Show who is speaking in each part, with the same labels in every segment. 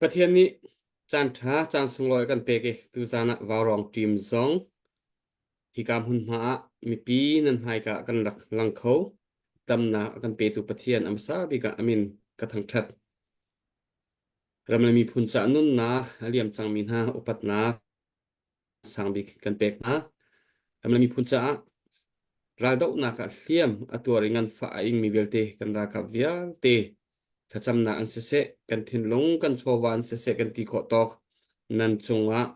Speaker 1: Pathian nih caan ṭha, caan sunglawi a kan pek i tuzaan ah vaurawng team zong hika hmunhma ah mipi nan hmaika ah kan rak lang kho. Tamnak a kan petu Pathian a hmasa bik ah a min ka thangṭhat. Ram le miphun caah nunnak a liam cangmi hna upatnak sangbik kan pek hna. Ram le miphun caah raldohnak ah hliam a tuar i nganfah a ingmi vialte kan ralkap vialte thlacamnak an siseh, kan thinlung kan chawva an siseh kan ti khawh tawk nan cungah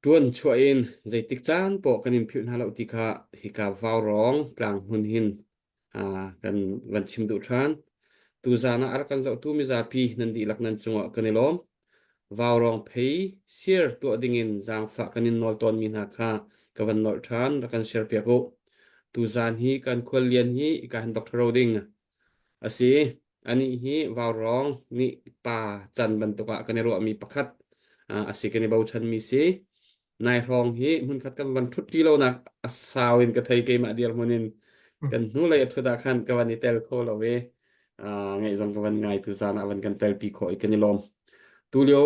Speaker 1: ṭuan chuah in zeitik caan poah kan in philh hna lo ti kha hika vaurawng tlang hmun hin kan van chim duh ṭhan. Tuzaan ah a rak kan zohtu mizapi nan dihlak nan cungah kan i lawm. Vaurawng phei share tuah dingin zaangfah kan in nawl tawnmi hna kha ka van nolh ṭhan, rak kan share piak u. Tuzaan hi kan khuallian hi ka han Dr. Roding a si. Anih hi vaurawng nih pa can bantuk ah kan i ruahmi pakhat a si kan i bochanmi si. Nai hrawng hi hmunkhat kan van ṭhut ṭi lonak a sau in ka thei keimah dirhmun in kan hnulei a ṭhut ah khan ka van i tel kho lo i ngaih zong ka van ngai tu zaan ah van kan telpi khawh i kan i lawm. Tulio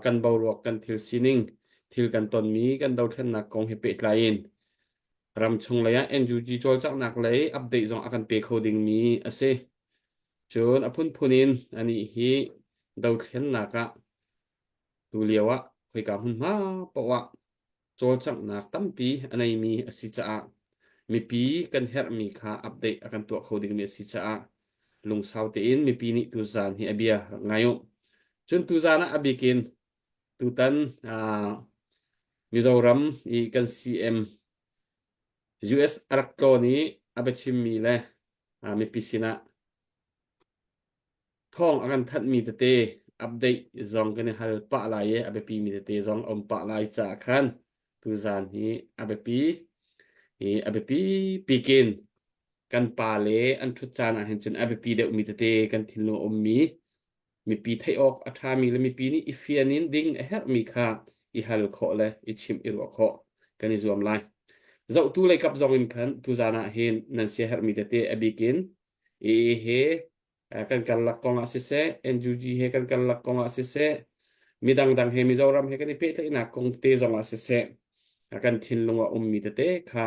Speaker 1: kan boruak kan thil sining thil kan tonmi kan dothlennak kong he pehtlai in ramchung lei ah NUG cawlcanghnak lei update zong a kan pe kho dingmi a si. Cun a phunphun in anih hi dothlennak ah Tulio ah khoika hmunhma paoh ah cawlcanghnak tampi a neimi a si caah mipi kan herhmi kha update a kan tuah kho dingmi a si caah lungsau tein mipi nih tuzaan hi a bia rak ngai u. Cun tuzaan ah a bikin tutan uh, Mizoram i kan CM US a rak tlawn i a biachimmi le uh, mipi sinah Thawng a kan thanhmi tete update zong kan i hal pah lai i a biapimi tete zong a um pah lai caah khan tuzaan hi a biapi i a biapi pikin kan pa le an ṭhut caan ah hin cun a biapi deuhmi tete kan thinlung a ummi mipi theih awk a ṭhami le mipi nih i fian in ding a herhmi kha i hal khawh le i chimh i ruah khawh kan i zuam lai. Zohtu leikap zong in khan tuzaan ah hin nan siaherhmi tete a bikin i he kan karlak kong ah siseh, NUG he kan karlak kong ah siseh, midang dang he Mizoram he kan i pehtlaihnak kong tete zong ah siseh, kan thinlung ah ummi tete kha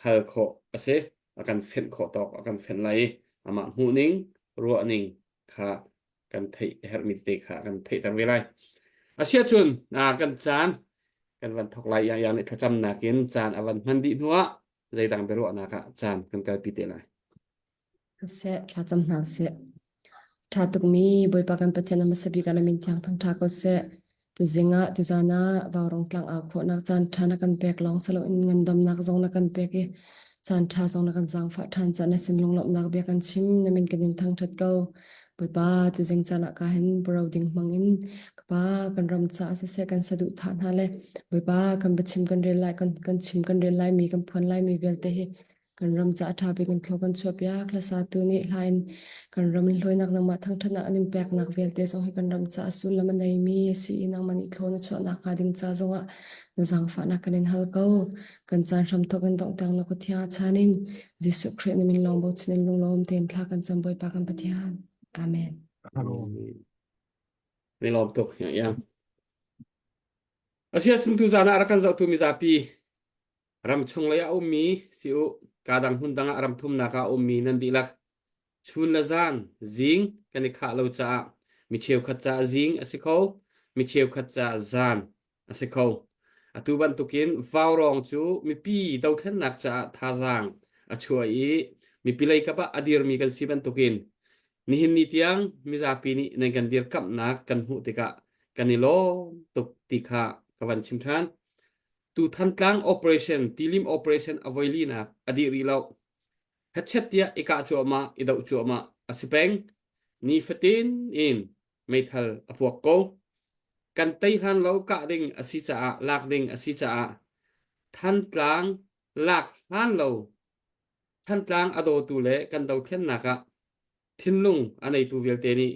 Speaker 1: hal khawh a si. A kan fenh khawh tawk a kan fenh lai i amah hmuhning, ruahning kha kan theih a herhmi tete kha kan theihter ve lai. Asiahcun kan caan kan van thok lai yang nih thlacamnak in caan a van hman dih hnuah zeidang biaruahnak ah caan kan kalpi te lai.
Speaker 2: Seh, thlacam hna seh. Ṭha tukmi Bawipa kan Pathian a hmasa bik ah na min thiang thangṭha ko seh. Tuzing ah, tuzan ah vaurawng tlang au khawhnak caan ṭha na kan pek lawng si loin ngandamnak zong na kan pek i caan ṭha zong na kan zaangfah ṭhan caan na sin lunglawmhnak bia kan chim na min kan in thangṭhat ko. Bawipa, tuzing caan ah ka hin buro ding hmang in ka pa kan ram caah siseh kan saduhthah hna le Bawipa kan biachim kan rel lai kan kan chim kan rel laimi kan phuan laimi vialte hi kan ram ca a ṭha bik in thlaw kan chuahpiak. Hlasatu nih hla in kan ram hlawinak nangmah thangṭhatnak an in peknak vialte zong hi kan ram ca a sullam a neimi a si i nangmah nih thlaw na chuahnak hnga ding ca zongah na zaangfahnak kan in hal ko. Kan caan hramthawk in donghter na kut thiang ah chan in Jesuh Khrih na min lawng bochan in lunglawm tein thla kan cam Bawipa kan Pathian. Amen.
Speaker 1: Amen. Ni lawm tuk. Ya. Asiahcun tuzaan ah rak kan zohtu mizapi Ramchung lei ah a ummi si u, kaa dang hmun dang ah ram thumnak ah a ummi nan dihlak chun le zan zing kan i khah lo caah mi cheukhat caah zing a si kho, mi cheukhat caah zan a si kho. Atu bantukin vaurawng cu mipi dothlennak caah thazaang a chuah i mipi leikap ah a dirmi kan si bantukin nihin ni tiang mizapi nih nan kan dirkamhnak kan hmuh tikah kan i lawm tuk ti kha ka van chim ṭhan. Tu Thantlang operation, tilim operation a voi linak a dih rih lo. Hetchet tiah i kah cuahmah, i doh cuahmah a si peng. Nifatin in meithal a puak ko. Kan tei hlan lo kah ding a si caah, lak ding a si caah Thantlang lak hlan lo Thantlang a dawtu le kan dothlennak ah thinlung a neitu vialte nih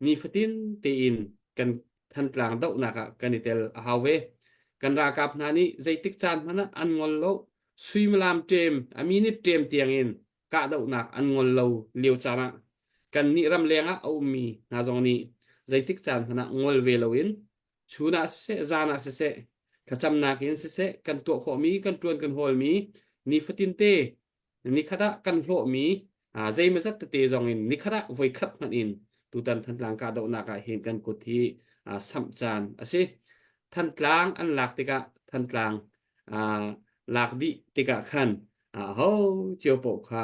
Speaker 1: nifatin tein kan Thantlang dohnak ah kan i tel a hau ve. Kan ralkap hna nih zeitik caan hmanh ah an ngol lo. Suimilam ṭem, a minute ṭem tiangin kahdohnak an ngol lo lio caan ah. Kannih ramleng ah a ummi hna zong nih zeitik caan hmanh ah ngol ve loin chun ah siseh, zan ah siseh, thlacamnak in siseh, kan tuah khawhmi, kan ṭuan kan hawlmi nifatin te nikhat ah kan hlawhmi zeimawzat tete zong in nikhat ah voikhat hmanh in tutan Thantlang kahdohnak ah hin kan kut hi samh caan a si. Thantlang an lak tikah Thantlang lak dih tikah khan ho cio paoh kha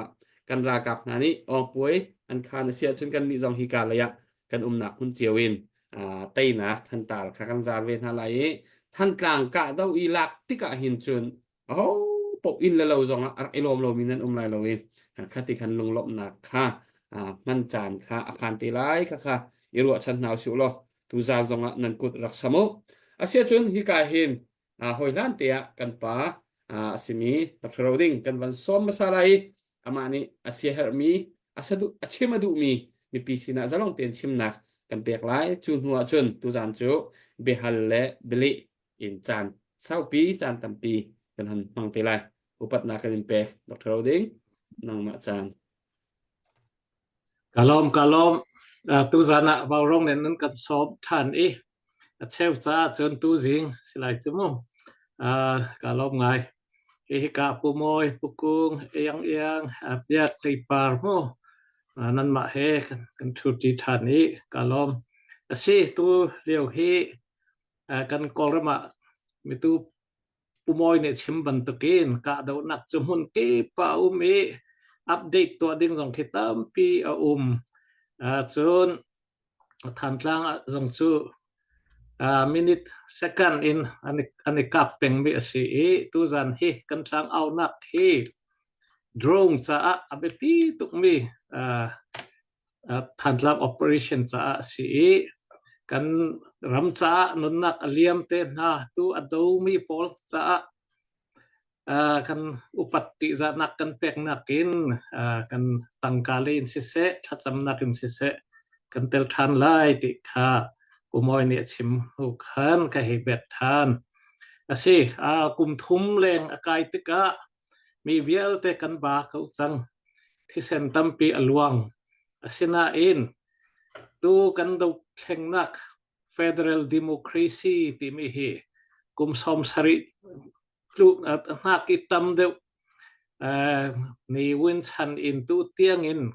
Speaker 1: kan ralkap hna nih awngpuai an khan a si ahcun kannih zong hika lei ah kan umnak hmun cio in teinak thantar kha kan zar ve hna lai i Thantlang kahdoh i lak tikah hin cun aho paoh inn le lo zong ah a rak i lawm lomi nan um lai lo i khati khan lunglawmhnak kha hman caan kha a phan te lai kha kha i ruahchan hna usih law tuzaan zong ah nan kut rak sam u. Asiahcun hika hin hawi hlan te ah kan pa a simi Dr. Roding kan van sawm hmasa lai i amah nih a siaherhmi a saduh a chim a duhmi mipi sinah zalong tein chimnak kan pek lai. Cu hnu ah cun tuzaan cu biahal le bialeh in caan saupi caan tampi kan han hmang te lai. Upatnak kan in pek Dr. Roding nangmah caan.
Speaker 3: Ka lawm ka lawm. Uh, tuzan ah Vaurawng nih nan kan sawm ṭhan i a cheu caah cun tuzing si lai cu mu. Uh, ka lawm ngai. Hi hika Pu Mawi, Pu Kung, Iang Iang, Biak Hleipar mu. Uh, nanmah he kan, kan ṭhuṭi ṭhan i ka lawm. A si, tu lio hi uh, kan Kawlram ah mitu Pu Mawi nih chim bantukin kahdohnak cu hmun kip ah a um i update tuah ding zong khi tampi a um. Cun Thantlang zong cu minute second in an i kap pengmi a si i tuzan hi kan tlang aunak hi drone caah a biapi tukmi Thantlang operation caah a si i kan ram caah nunnak a liam te hna tu a domi pawl caah kan upat ṭihzahnak kan peknak in kan tangka lei in siseh thlacamnak in siseh kan tel ṭhan lai ti kha Pu Mawi nih a chim hnu khan ka hei bet ṭhan. A si, kum thum leng a kai tikah Mi vialte kan ba ko cang. Thisen tampi a luang. Asinain tu kan dothlennak federal democracy timi hi kum 70 hnak i tam deuh ni win chan in tu tiang in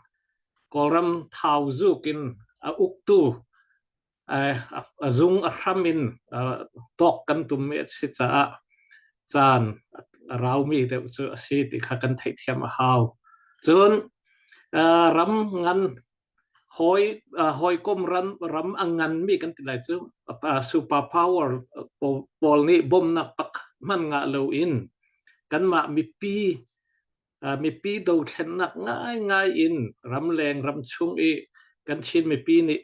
Speaker 3: Kawlram thau zuk in a uktu a zung a hram in tawk kan tummi a si caah caan a raumi deuh cu a si ti kha kan theihthiam a hau. Cun ram ngan hawi hawikom ram ram a nganmi kan ti lai cu super power pawl nih bawmhnak pakhat hmanh ngah loin kanmah mipi mipi dothlennak ngaingai in ramleng ramchung i kan Chin mipi nih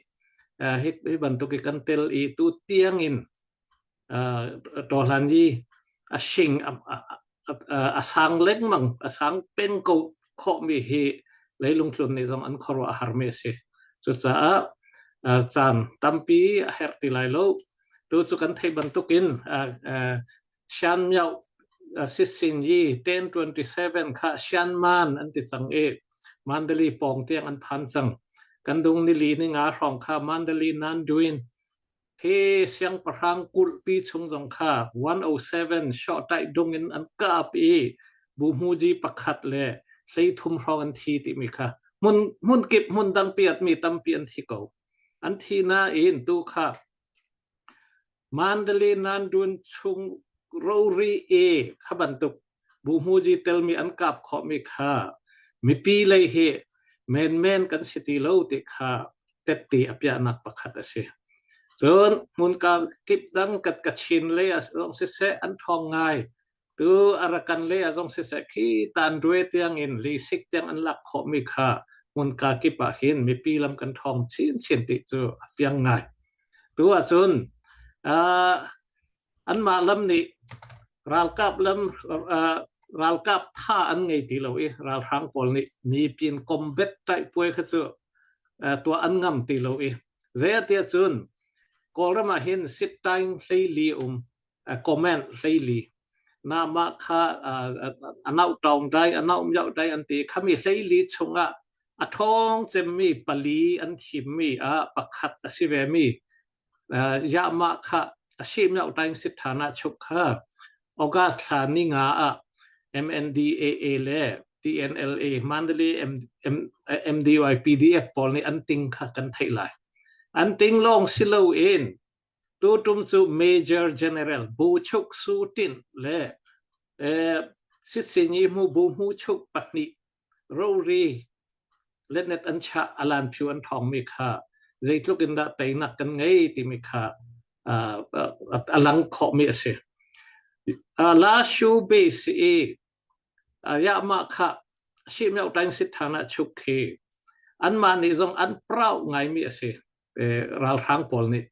Speaker 3: hi, hi bantuk i kan tel i tu tiang in tawhlan i a sing a sang lengmang a sang peng ko khawhmi hi leilung tlun nih zong an khuaruah a harmi a si. Cucaah caan tampi a herh ti lai lo. Tu cu kan theih bantukin Shan Myo Sisin Yi 1027 kha Shan Man an ti cang i Mandalay pawng tiang an phan cang. Kan dung nili ni nga hrawng kha Mandalay nan duin hi siangpahrang kulhpi chung zong kha 107 short tai dung in an kap i buhmuji pakhat le 13 hrawng an thi timi kha hmun hmun kip hmun dang piat mi tampi an thi ko an thi nain tu kha Mandalay nan-dun chung rori e kha bantuk buhmuji telmi an kap khawhmi kha mipi lei hi menmen kan si ti lo ti kha tette a piahnak pakhat a si. Cun hmunka kip dang kat Kachin lei ah zong siseh an ṭhawng ngai. Tu Arakan lei ah zong siseh khi Tanrue tiang in Lisik tiang an lak khawhmi kha hmunka kip ah hin mipi lam kan ṭhawng chinchin ti cu a fiang ngai. Tu ahcun uh, anmah lam nih ralkap lam uh, ralkap tha an ngei ti lo i ralhrang pawl nih mi pin combat taihpuai kha cu uh, tuah an ngam ti lo i zei cun Kawlram ah hin sit taing hleili um comment hleili na mah kha anau taung dai anau miau dai an ti khami hleili chungah. A ṭhawng cemmi pali an thimmi ah pakhat a si vemi Yahmah kha a sihmioh taing sit ṭhan ah chuk kha August thla ni nga ah MNDAA le TNLA Mandalay MDY PDF pawl nih an ting kha kan theih lai. An ting lawng si loin tutum cu Major General Bu Chuk Su Tin le Sitsinyi Hmu Bu Hmu Chuk pahnih rori letnet an chah alan phu an thawngmi kha zeitluk in dah teinak kan ngei timi kha a lang khawhmi a si. La shu base i yahmah kha shimyo tang sit thana chuk khi anmah nih zong an proud ngaimi a si ralhrang pawl nih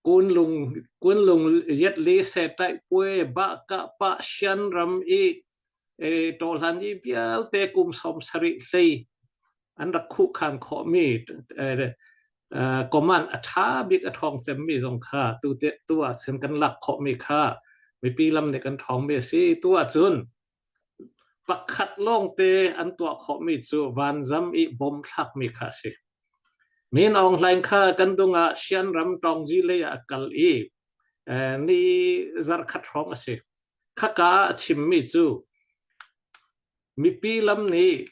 Speaker 3: kunlung kunlung yet li se tai pue ba ka pa sian ram i e tohlan i vialte kum 70 hlei an rak khuh khan khawhmi command a ṭha bik a ṭhawng cemmi zong kha tu te tu ahcun kan lak khawhmi kha mipi lam nih kan ṭhawngmi a si tu ahcun pakhat lawngte an tuah khawhmi cu vanzam i bom thlakmi kha a si. Min Aung Hlaing kha kan dung ah Shan ram Tawngzi lei ah a kal i ni zarkhat hrawng a si. Khaka a chimmi cu mipi lam nih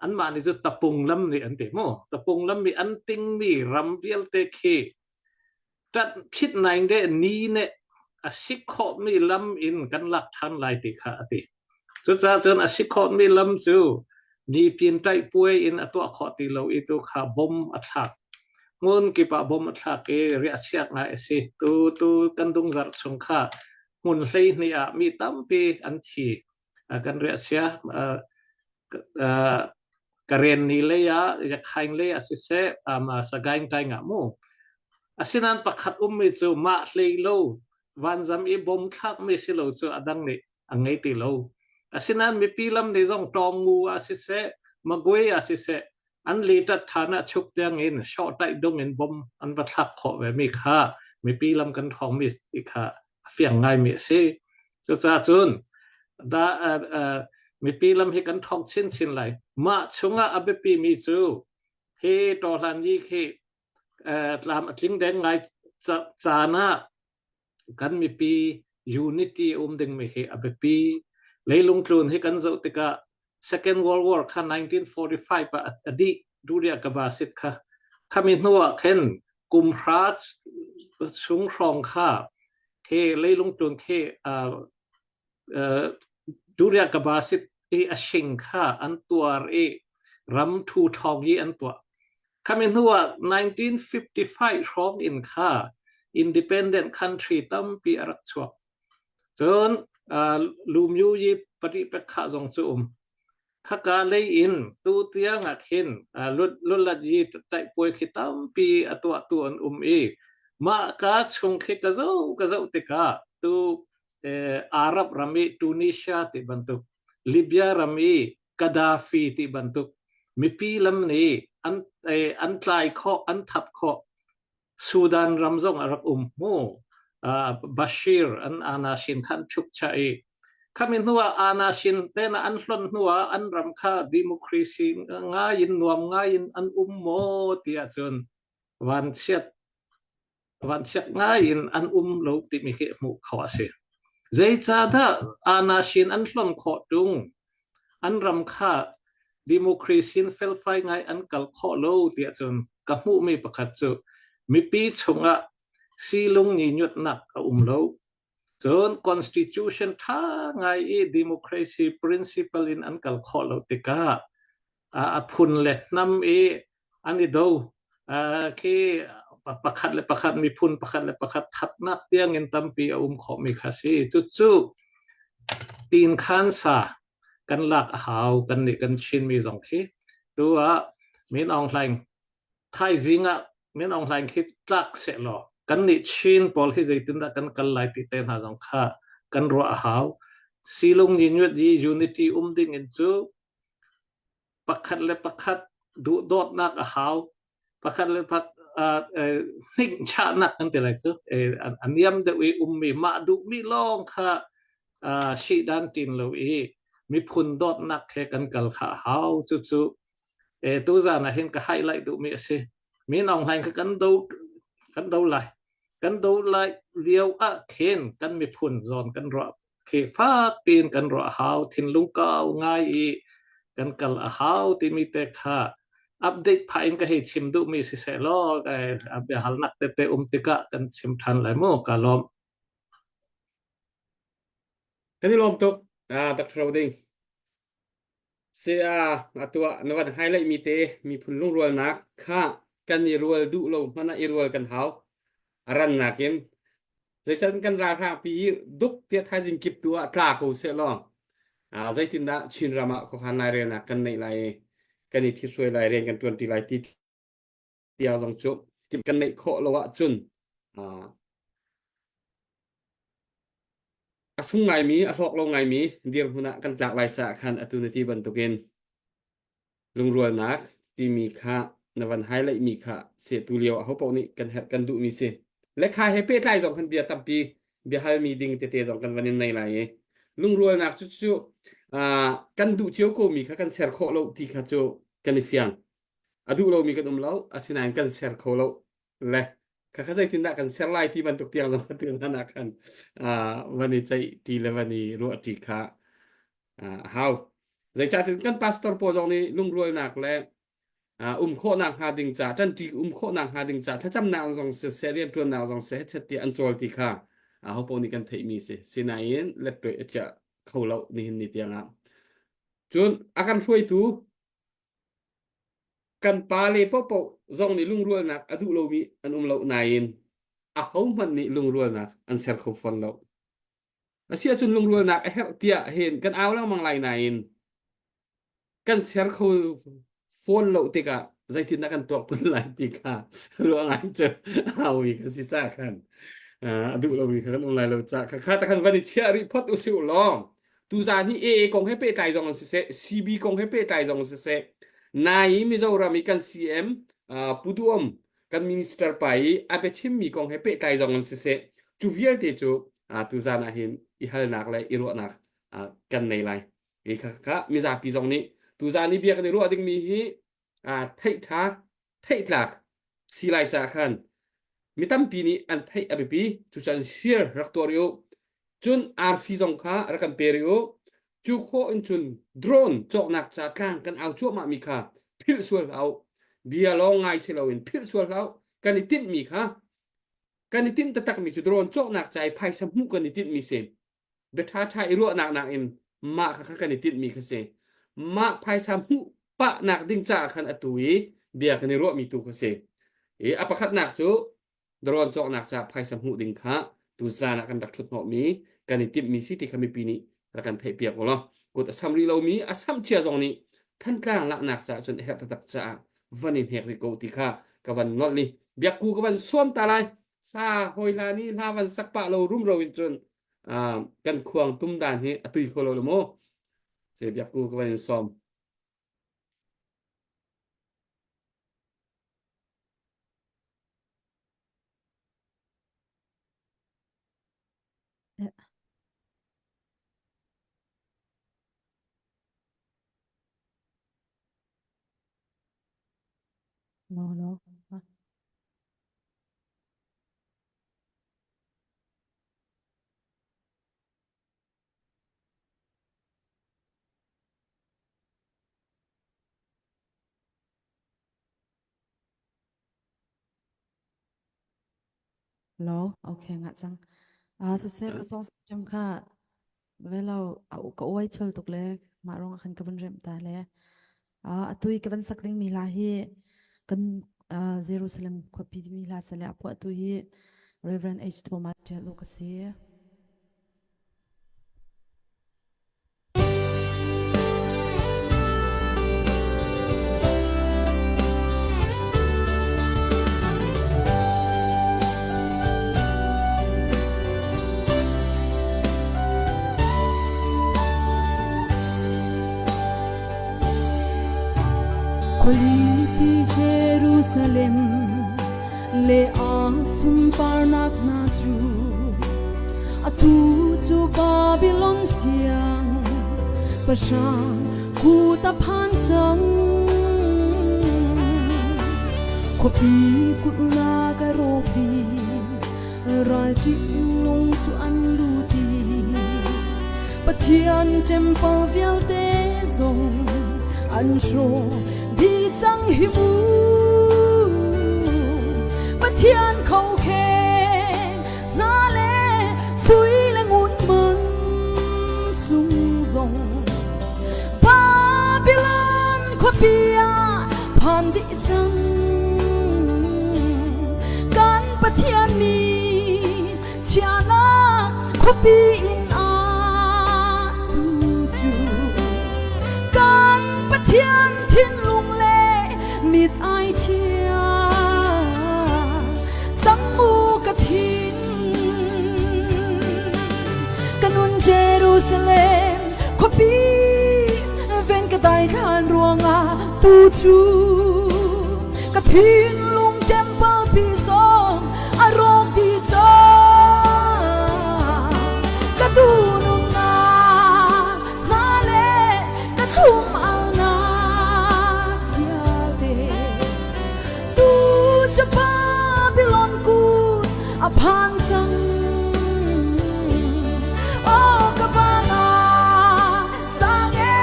Speaker 3: anmah nih cu tapung lam nih an ti mu. Tapung lam nih an tingmi ram vialte khi ṭat phit naing de ni nih a si khawhmi lam in kan lak ṭhan lai ti kha a ti. Cucaah cun a si khawhmi lam cu ni pin ṭaih puai in a tuah khawh ti lo i tu kha bom a thlak. Hmun kip ah bom a thlak i riahchiak ngai a si. Tu tu kan dungzarh chung kha hmun 12 ah mi tampi an thi. Kan riahchia Karen ni lei ah Yakhaing lei ah siseh Sagaing taing ah mu. Asinain pakhat ummi cu mah hlei lo vanzam i bom thlakmi si lo cu a dang nih a ngei ti lo. Asinain mipi lam nih zong Tawngu ah siseh Magwe ah siseh an litat than ah chuk tiang in shawhtaih dung in bom an va thlak khawh ve mi kha mipi lam kan thawngmi ti kha a fiang ngaimi a si. Cucaah cun da, uh, uh, mipi lam hi kan thawng chinchin lai. Mah chungah a biapi mi cu hi tawhlan yi khi uh, tlam a tling deng ngai caan ah kan mipi unity um ding mi hi a biapi. Leilung tlun hi kan zoh tikah Second World War kha 1945 ah a dih Duria Kabasit kha khami hnu ah khin kum hra chung hrawng kha khi leilung tlun khi Duria Kabasit i a sing kha an tuar i ram thu thawng i an tuah khami hnu ah 1955 hrawng in kha independent country tampi a rak chuak Cun Lumyu i parih pek zong cu um. Khaka lei in tu tiang ah khin lulat yi taihpuai khi tampi a tuahtu an um i mah ka chung khi ka zoh ka zoh tikah tu Arab ram i Tunisia ti bantuk Libya ram i Gaddafi ti bantuk mipi lam nih an an tlai khawh an that khawh Sudan ram zong a rak um mu. Uh, Bashir an ana shin khan phuk cha i khami hnuah ana shin te na an hlon hnuah an ram kha democracy ngai in nuam ngai in an um maw ti ahcun van chiat van chiat ngai in an um lo timi khi hmuh kho a si. Zeicahdah ana shin an hlon khawh tung An ram kha democracy in felfai ngai an kal khawh lo tiah cun ka hmuhmi pakhat cu mipi chungah silung nyinyutnak a um lo. Cun constitution ṭha ngai i democracy principle in an kal khawh lo tikah a phun le hnam i an i do. Khi pakhat le pakhat miphun pakhat le pakhat thatnak tiangin tampi a um khawhmi kha si. Cucu tin khan sa kan lak a hau kan nih kan Chinmi zong khi tu ah Min Aung Hlaing thaizing ah Min Aung Hlaing khi tlak sehlaw kan nih Chin pawl hi zeitindah kan kal lai ti te hna zong kha kan ruah a hau. Silung Nyinyut yi unity um ding in cu pakhat le pakhat duhdawtnak a hau pakhat le pakhat hninhchahnak kan ti lai cu a niam deuh i ummi mah duhmi lawng kha sihdan tin lo i miphun dawtnak he kan kal kha a hau cucu. E tuzan ah hin ka highlight duhmi a si. Min Aung Hlaing kha kan do kan do lai. Kan do lai lio ah khin kan miphun zawn kan ruah khi fak piin kan ruah hau thinlung kau ngai i kan kal a hau timi te kha update phah in ka hei chim duhmi si seh law a biahalnak tete um tikah kan chim ṭhan lai mu ka lawm.
Speaker 1: Kan i lawm tuk. Ah, Dr. Roding. Saya atu ah na van highlight mi te miphun lungrualnak kha kan i rual duh lo hmanh ah i rual kan hau. A rannak in zeicahtiah kan ralhrang pi hi duk tiah thaizing kip tu ah tla ko seh law zeitindah Chinram ah khuakhan lairelnak kan neih lai i kan i ṭhithruai lai rian kan ṭuanṭi lai ti tiang zong cu kan neih khawh lo ahcun a sung ngaimi a hlawk lo ngaimi dirhmun ah kan tlak lai caah khan atu na ti bantukin lungrualnak timi kha na van highlight mi kha se tu lio aho paoh nih kan herh kan duhmi si lekha he pehtlai zong kan bia tampi biahal mi ding tete zong kan van in nei lai i lungrualnak cu cu kan duh cio ko mi kha kan ser khawh lo ti kha cu kan i fiang a duh lomi kan um lo asinain kan ser kho lo le khakha zeitindah kan ser lai ti bantuk tiang zong atu hlan ah khan van i ceih ṭi le van i ruah ṭi kha a hau. Zeicahtiah kan pastor pawl zong nih lungrualnak le um khawhnak hnga ding ca ṭanṭi um khawhnak hnga ding ca thlacamnak zong siseh rianṭuannak zong seh chet tiah an cawl ti kha aho paoh nih kan theihmi si. Sinain lettuai a chiah kho lo nihin ni tiangah. Cun a kan hruaitu Kan pale paohpaoh zong nih lungrualnak a duh lomi an um lo nain ahohmanh nih lungrualnak an ser kho fawn lo. Asiahcun lungrualnak a herh tiah hin kan au lengmang lai nain kan ser kho fawn lo tikah zeitindah kan tuak kun lai ti kha ruah ngai cu haumi kan si ca khan a duh lomi kha kan um lai lo ca kha kha ta khan van i chiah rih phot usih law Tuzaan hi AA kong he pehtlai zong an siseh, CB kong he pehtlai zong siseh, nai Mizoram i kan CM uh, Pu Duam kan minister pa i a biachimmi kong he pehtlai zong an siseh, cu vialte cu uh, tuzaan ah hin i halnak le i ruahnak uh, kan nei lai. I kha kha mizapi zong nih tuzaan i bia kan i ruah dingmi hi uh, theih ṭha theihtlak si lai caah khan mi tampi nih an theih a biapi cucan share rak tuah rih u cun arfi zong kha rak kan pe rih u cu khawh in cun drone cawknak ca tlang kan au cuahmah mi kha philh sual hlah u bia lawng ngai si loin philh sual hlah u kan i tinh mi kha kan i tinh taktak mi cu drone cawknak ca i phaisa hmuh kan i tinh mi si bia ṭhaṭha i ruahnak nakin mah kha kan i tinhmi kha si. Mah phaisa hmuh pahnak ding caah khan atu i bia kan i ruahmi tu kha si. I a pakhatnak cu drone cawknak caah phaisa hmuh ding kha tu zan ah kan rak ṭhut hnawhmi kan i timhmi si ti kha mipi nih rak kan theihpiak u law kut a sam rih lomi a sam cia zong nih Thantlang laknak caah cun a herh taktak caah van i hnek rih ko ti kha ka van nolh ni biakku ka van suam ta lai hla hawi hla ni hla van sak pah lo rumro in cun kan khuang tum dan hi a tui kho lo le mu se biakku ka van in sawm
Speaker 4: No, no. Hello, okay nga cang. Ah, siseh ka song system kha Velo a ka uai chol tuk le mah ruangah khan ka van remh ta le atu i ka van sak dingmi hla hi kan Jerusalem khuapi timi hla sale a phuahtu hi Reverend H. Thomas Tial Uk a si.
Speaker 5: Khualipi Jerusalem le a sunparnak hna cu atu cu Babylon siang pahrang kut a phan cang. Khuapi kulhnak a rawk dih, ral ṭihnung cu an lut i Pathian ṭempal vialte zong an hrawh dih cang hi mu. Pathian khokheng hna le sui le ngun man sung zong Babylon khuapi ah phan dih cang. Kan Pathian mi chiahnak khuapi in ah tu cu kan Pathian thinlung le mit ai ṭhia cang mu ka thin ka nun Jerusalem khuapi ven ka dai hlan ruangah tu cu ka thinlung temple pi zong a rawk dih cang ka tu nunnak hna le ka thlum alnak vialte tu cu Babylon kut a phan cang. Oh, ka bana sang e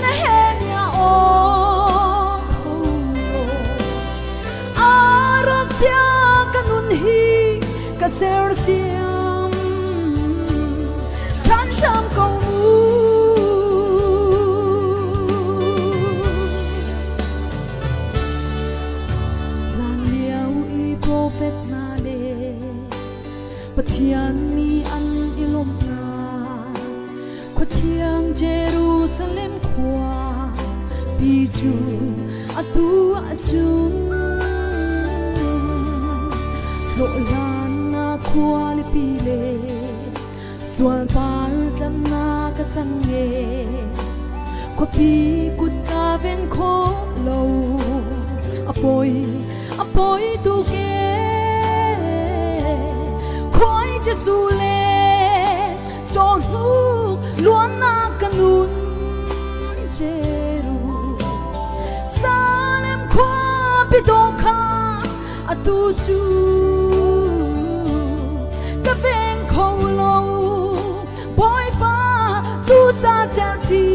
Speaker 5: Nehemiah aw tho Arak cia ka nun hi ka sersiam ṭhan hram ko mu. Hlanlio i profet hna le Pathian mi an i lawmhnak Khuathiang Jerusalem khua pi cu atu ahcun hlawhhlannak khualipi le Sualpar tlannak a cang e khuapi kutka ven kho lo a poi a poi tuk e khuai te zu le cawhnuk luannak ka nun Jeru Salem khuapi dawh kha atu cu ka veng kho lo Bawipa cu ca certi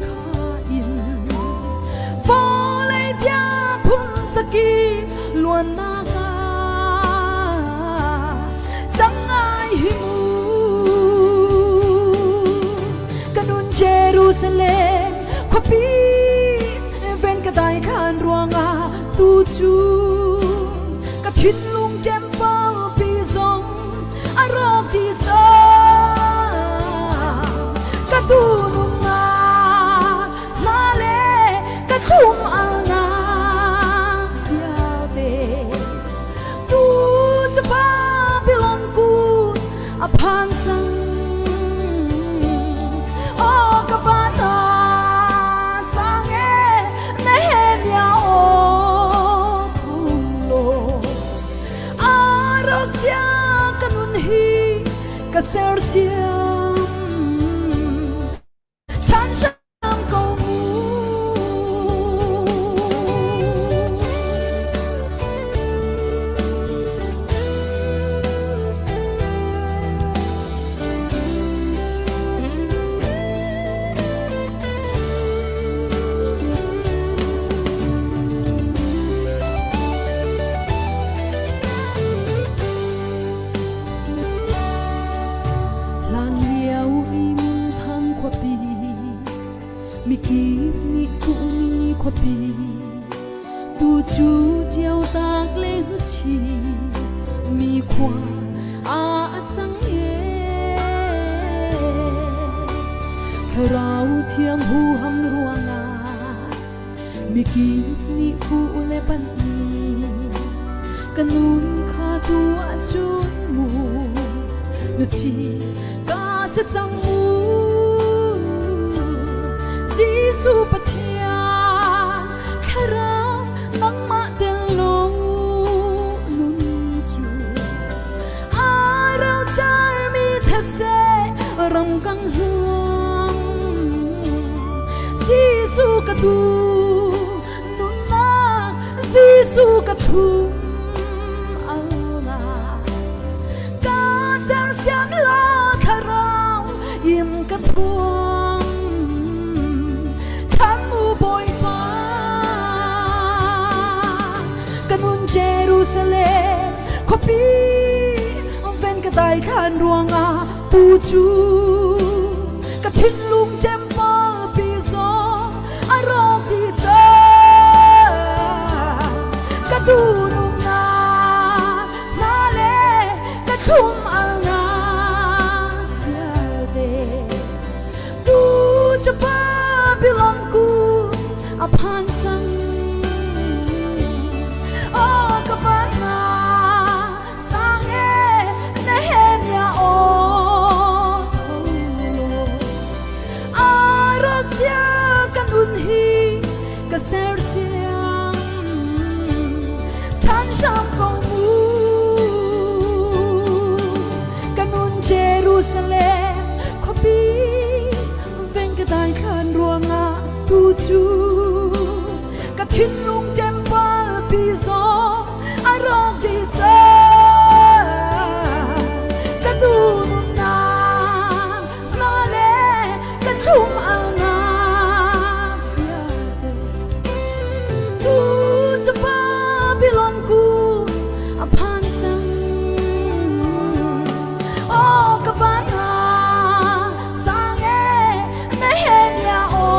Speaker 5: kha in vawlei bia phun sakip luannak ah cang ngai hi mu ka nun Jerusalem khuapi ven ka dai khan ruangah tu cu ka thinlung temple pi zong a rawk dih cang ka tu nunnak hna le ka thlum alnak vialte tu cu Babylon kut a phan cang oh ka bana sang e Nehemiah aw thum rak chia ka nun hi ka sersiam ṭhan hram ko mu. Hlanlio i minthang khuapi, mikip nih fuhmi khuapi, tu cu ṭiaotak le hnuchi mi khua ah a cang e. Thlarau thiang huham ruangah mikip nih fuh le panh mi ka nun kha tu ahcun mu nuchi ka si cang mu Jesuh Pathian thlarau nangmah tel lo nun cu a rau carmi these ram kang hluang Jesuh ka tu nunnak Jesuh. Jesuh ka thum alna ka sersiam la thlarau in ka thuam than mu Bawipa ka nun Jerusalem khuapi ven ka dai khan ruangah tu cu ka thinlung temple pi zong a rawk ti cang ka dunumnak hna le ka thlum alnak vialte tu cu Babylon ku a phan cang oh ka van sang e Nehemiah aw Aracia kan un hi ka sersiam than sam ko mu kanun Jerusalem khuapi veng ka dai khan ruangah tu cu ka thinlung temple pi zong a rawk dih cang ka dunumnak hna le ka thlum alnak vialte tu cu Babylon ku a phan cang oh ka van sang e Nehemiah aw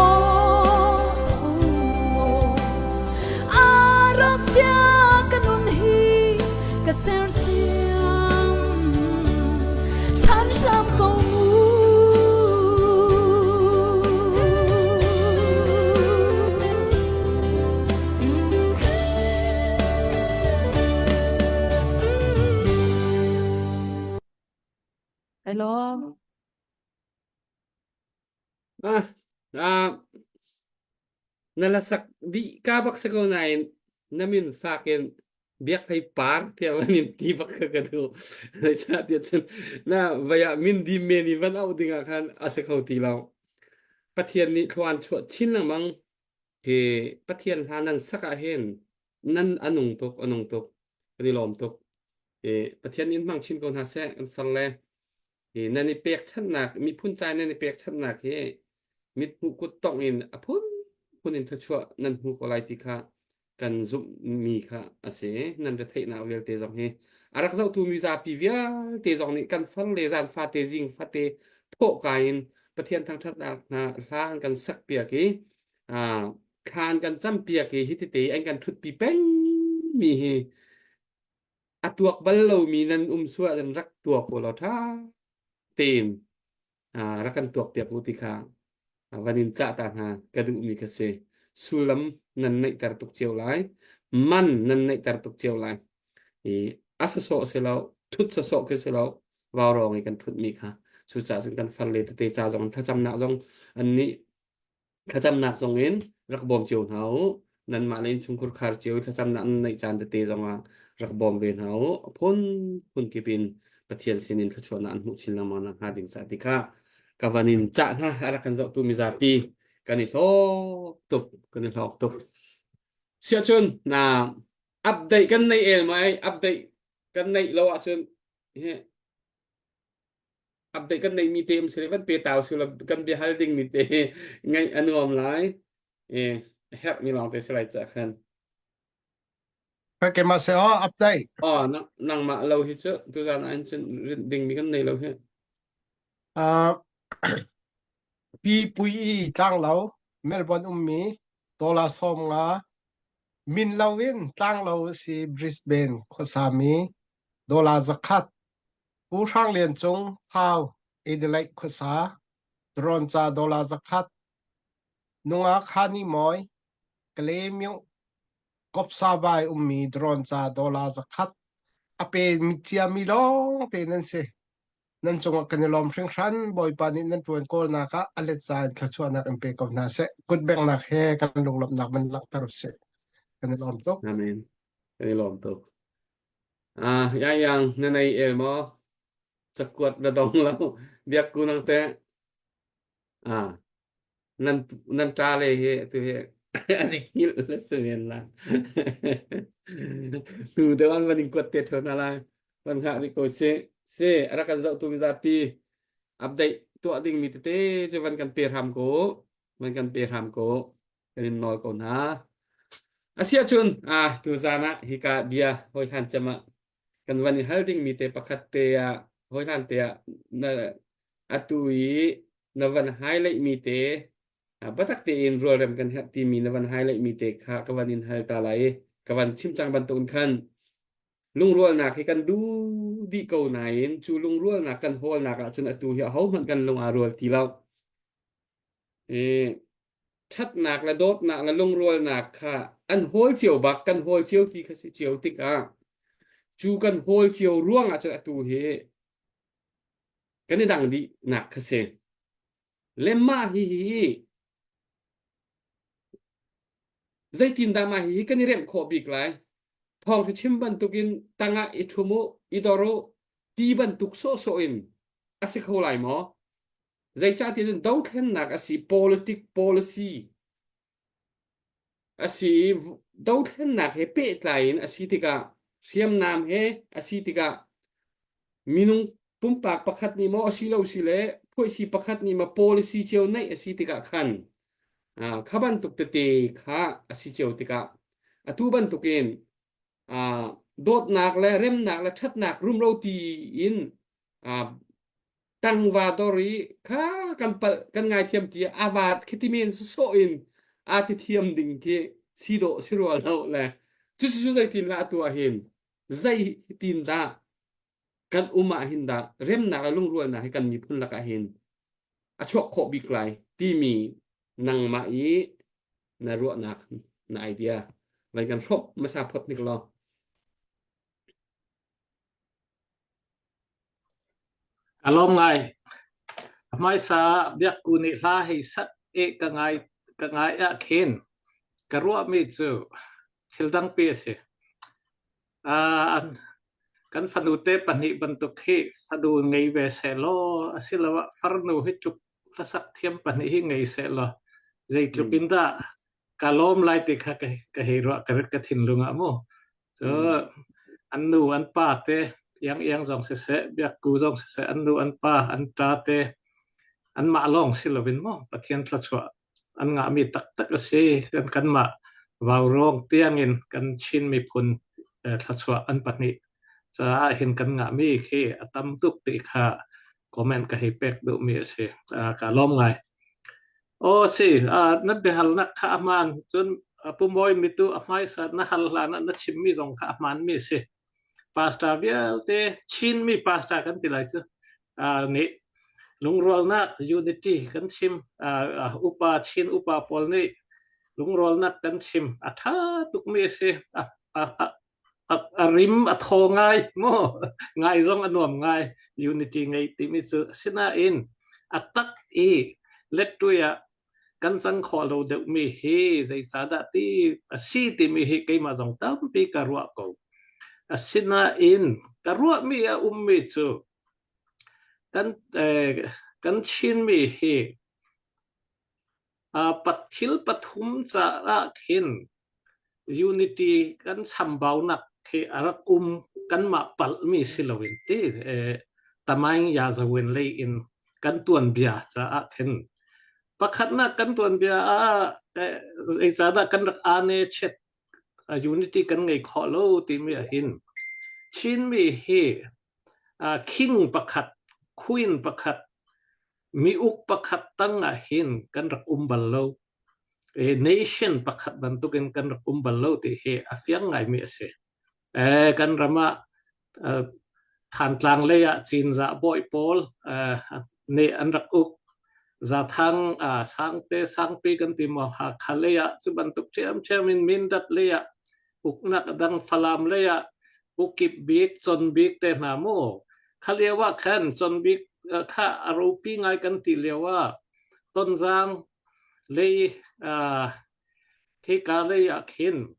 Speaker 5: A rak cia ka nun hi ka sersiam than hram ko mu.
Speaker 4: Hello.
Speaker 1: Ah, ah, Na la sak dih ka bak si ko nain na min fak in biak hlei par tiah van in ti bak kha ka duh. Zeicahtiah cun na vai ah min dim men i van auh ding ah khan a si kho ti lo. Pathian nih thlua an chuah chin lengmang. Hi Pathian hla nan sak ah hin nan a nung tuk, a nung tuk. Kan i lawm tuk. I Pathian nih in hmang chin ko hna seh, kan far le. Hi nan i pekchanhnak miphun ca nan i pekchanhnak hi mithmuh kut tongh in a phunphun in thluachuah nan hmu ko lai ti kha kan zumhmi kha a si. Nan retheihnak vialte zong hi a rak zohtu mizapi vialte zong nih kan far le zan fate zing fate thawhka in Pathian thangṭhatnak hna hla an kan sakpiak i thla an kan campiak i hi tete an kan ṭhutpi pengmi hi a tuak bal lomi nan um sual ahcun rak tuak u law ṭha tein rak kan tuakpiak u ti kha van in cah ta hna ka duhmi ka si. Sullam nan neihter tuk cio lai. Man nan neihter tuk cio lai. I a sawsawh si lo, thut sawsawh khi si lo, vaurawng i kan thutmi kha. Cucaah cun kan farle tete ca zong thlacamnak zong an nih Thlacamnak zongin rak bawm cio hna u. Nanmah le innchungkhur khar cio i thlacamnak nan neih caan tete zongah rak bawm ve hna u. A phunphun kip in Pathian sinin thluachuahnak an hmuh chin lengmang nakhnga ding ca ti kha ka van in cah hna. A rak kan zohtu mizapi kan i hlawk tuk, kan i hlawk tuk. Siahcun na update kan nei el mai, update kan neih lo ahcun hi update kan neihmi te um sile van pe tau sila kan bia hal ding mi te ngaih a nuam lai e herh mi lawng te si lai ca khan
Speaker 6: Ke ma se o update.
Speaker 1: Oh nangmah lo hi cu tuzan an cun rinh ding mi kan nei lo hi.
Speaker 6: Uh, pi pui i tlang lo Melbourne ummi dollar som nga min lo in tlang lo si Brisbane khuasami dollar zakhat Pu Hrang Lian Cung, Thau, Adelaide khuasa, Drawn ca dollar zakhat, Nungak Hani Mawi, Kalaymyo, Kopsavai ummi drone ca dollar zakhat a pe mi ciami lawng te nan si. Nan cungah kan i lawm hringhran. Bawipa nih nan ṭuan kawlnak ah a let za in thluachuahnak in pe ko hna seh. Kutbenghnak he kan lunglawmhnak van langhter usih. Kan i lawm tuk.
Speaker 1: Amen. Kan i lawm tuk. Ah, yang na nei el maw? Cakuat na dong lo. Biak ku nang te. Ah, nan nan ṭa le hi tu hi. An i hngilh le si men la. Tu deuh an van in kuat te ṭheo hna lai. Van hngah rih ko sih. Si, a rak kan zohtu mizapi update tuah dingmi tete cu van kan pe hram ko. Van kan pe hram ko. Kan in nawl ko hna. Asiahcun, ah, tuzaan ah hika bia hawihlan cem ah kan van i hal dingmi te pakhat te ah hawihlan te ah na atu i na van highlight mi te biatak tein rualrem kan herh timi na van highlight mi te kha ka van in hal ta lai i ka van chim cang bantukin khan lungrualnak hi kan duh dih ko nain cu lungrualnak kan hawlnak ahcun atu hi ahohmanh kan lung aa rual ti lo. I ṭhatnak le dawtnak le lungrualnak kha an hawl cio bak kan hawl cio ti kha si cio tikah cu kan hawl cio ruang ah cun atu hi kan i dang dih nak kha si. Le mah hihi zeitindah mah hihi kan i remh khawh bik lai? Thawngṭha chim bantukin tangah i ṭhum u, i dor u ti bantuk sawhsawh in a si kho lai maw? Zeicahtiah cun dothlennak a si, politic policy a si i dothlennak he pehtlai in a si tikah hriamnam he a si tikah minung pumpak pakhat nih maw a si lo si le phuaisi pakhat nih maw policy cio neih a si tikah khan kha bantuk tete kha a si cio tikah atu bantukin dawtnak le remnak le ṭhatnak rumro ti in tangva dor i kha kan palh kan ngaithiam ti a vaat khi ti men sawsawh in aa ti thiam ding khi si dawh si rua lo le cucu zeitin lah atu ah hin zeitin dah kan um ah hin dah remnak le lungrualnak hi kan miphun lakah hin a chuak khawh bik lai timi nangmah i na ruahnak na idea van kan hrawmh hmasa phot hnik law.
Speaker 3: Ka lawm ngai. Hmaisa biakku nih hla hei sat i ka ngai ka ngai ah khin ka ruahmi cu thil dangpi a si. Uh, kan fanute pahnih bantuk hi fanu ngei ve sehlaw asiloah farnu hi tluk hlasak thiam pahnih hi ngei sehlaw zeitluk in dah ka lawm lai ti kha ka, ka hei ruah ka ka thinlung ah mu. Cu an nu an pa te iang iang zong siseh biakku zong siseh an nu an pa an ṭa te anmah lawng si loin maw Pathian thluachuah an ngahmi taktak a si. Kan kanmah vaurawng tiangin kan Chin miphun thluachuah an pahnih caah hin kan ngahmi khi a tam tuk ti kha comment ka hei pek duhmi a si. Ka lawm ngai. Aw si, na biahalnak kha a hmaan. Cun Pu Mawi mitu a hmaisa na hal hlan ah na chimmi zong kha a hmaanmi a si. Pastor vialte Chinmi pastor kan ti lai cu nih lungrualnak unity kan chim. Upa Chin upa pawl nih lungrualnak kan chim. A ṭha tukmi a si. A, a, a, a rim a thaw ngai mu ngai zong a nuam ngai unity ngei timi cu asinain a tak i lettui ah kan cang khawh lo deuhmi hi zeicahdah ti a si timi hi keimah zong tampi ka ruah ko asinain ka ruahmi a ummi cu kan eh, kan Chinmi hi Thil pathum caah khin unity kan chambaunak khi a rak um kanmah palhmi si loin ti tamaing yazawin lei in kan tuanbia caah khin pakhatnak kan tuanbia ah zeicahdah kan rak ane chet unity kan ngei khawh lo timi ah hin Chinmi hi king pakhat queen pakhat Mi-uk pakhat tang ah hin kan rak um bal lo. E, nation pakhat bantukin kan rak um bal lo ti hi a fiang ngaimi a si. E, kan ram ah uh, Thantlang lei ah Cinzah bawi pawl uh, nih an rak uk. Zathang uh, Sangte Sangpi kan ti maw Hakha lei ah cu bantuk ṭhiamṭhiam in Mindat lei ah uknak a dang Falam lei ah Ukip bik Con bik te hna mu kha lio ah khan Con bik kha a ropi ngai kan ti lio ah Tonzang lei khika lei ah khin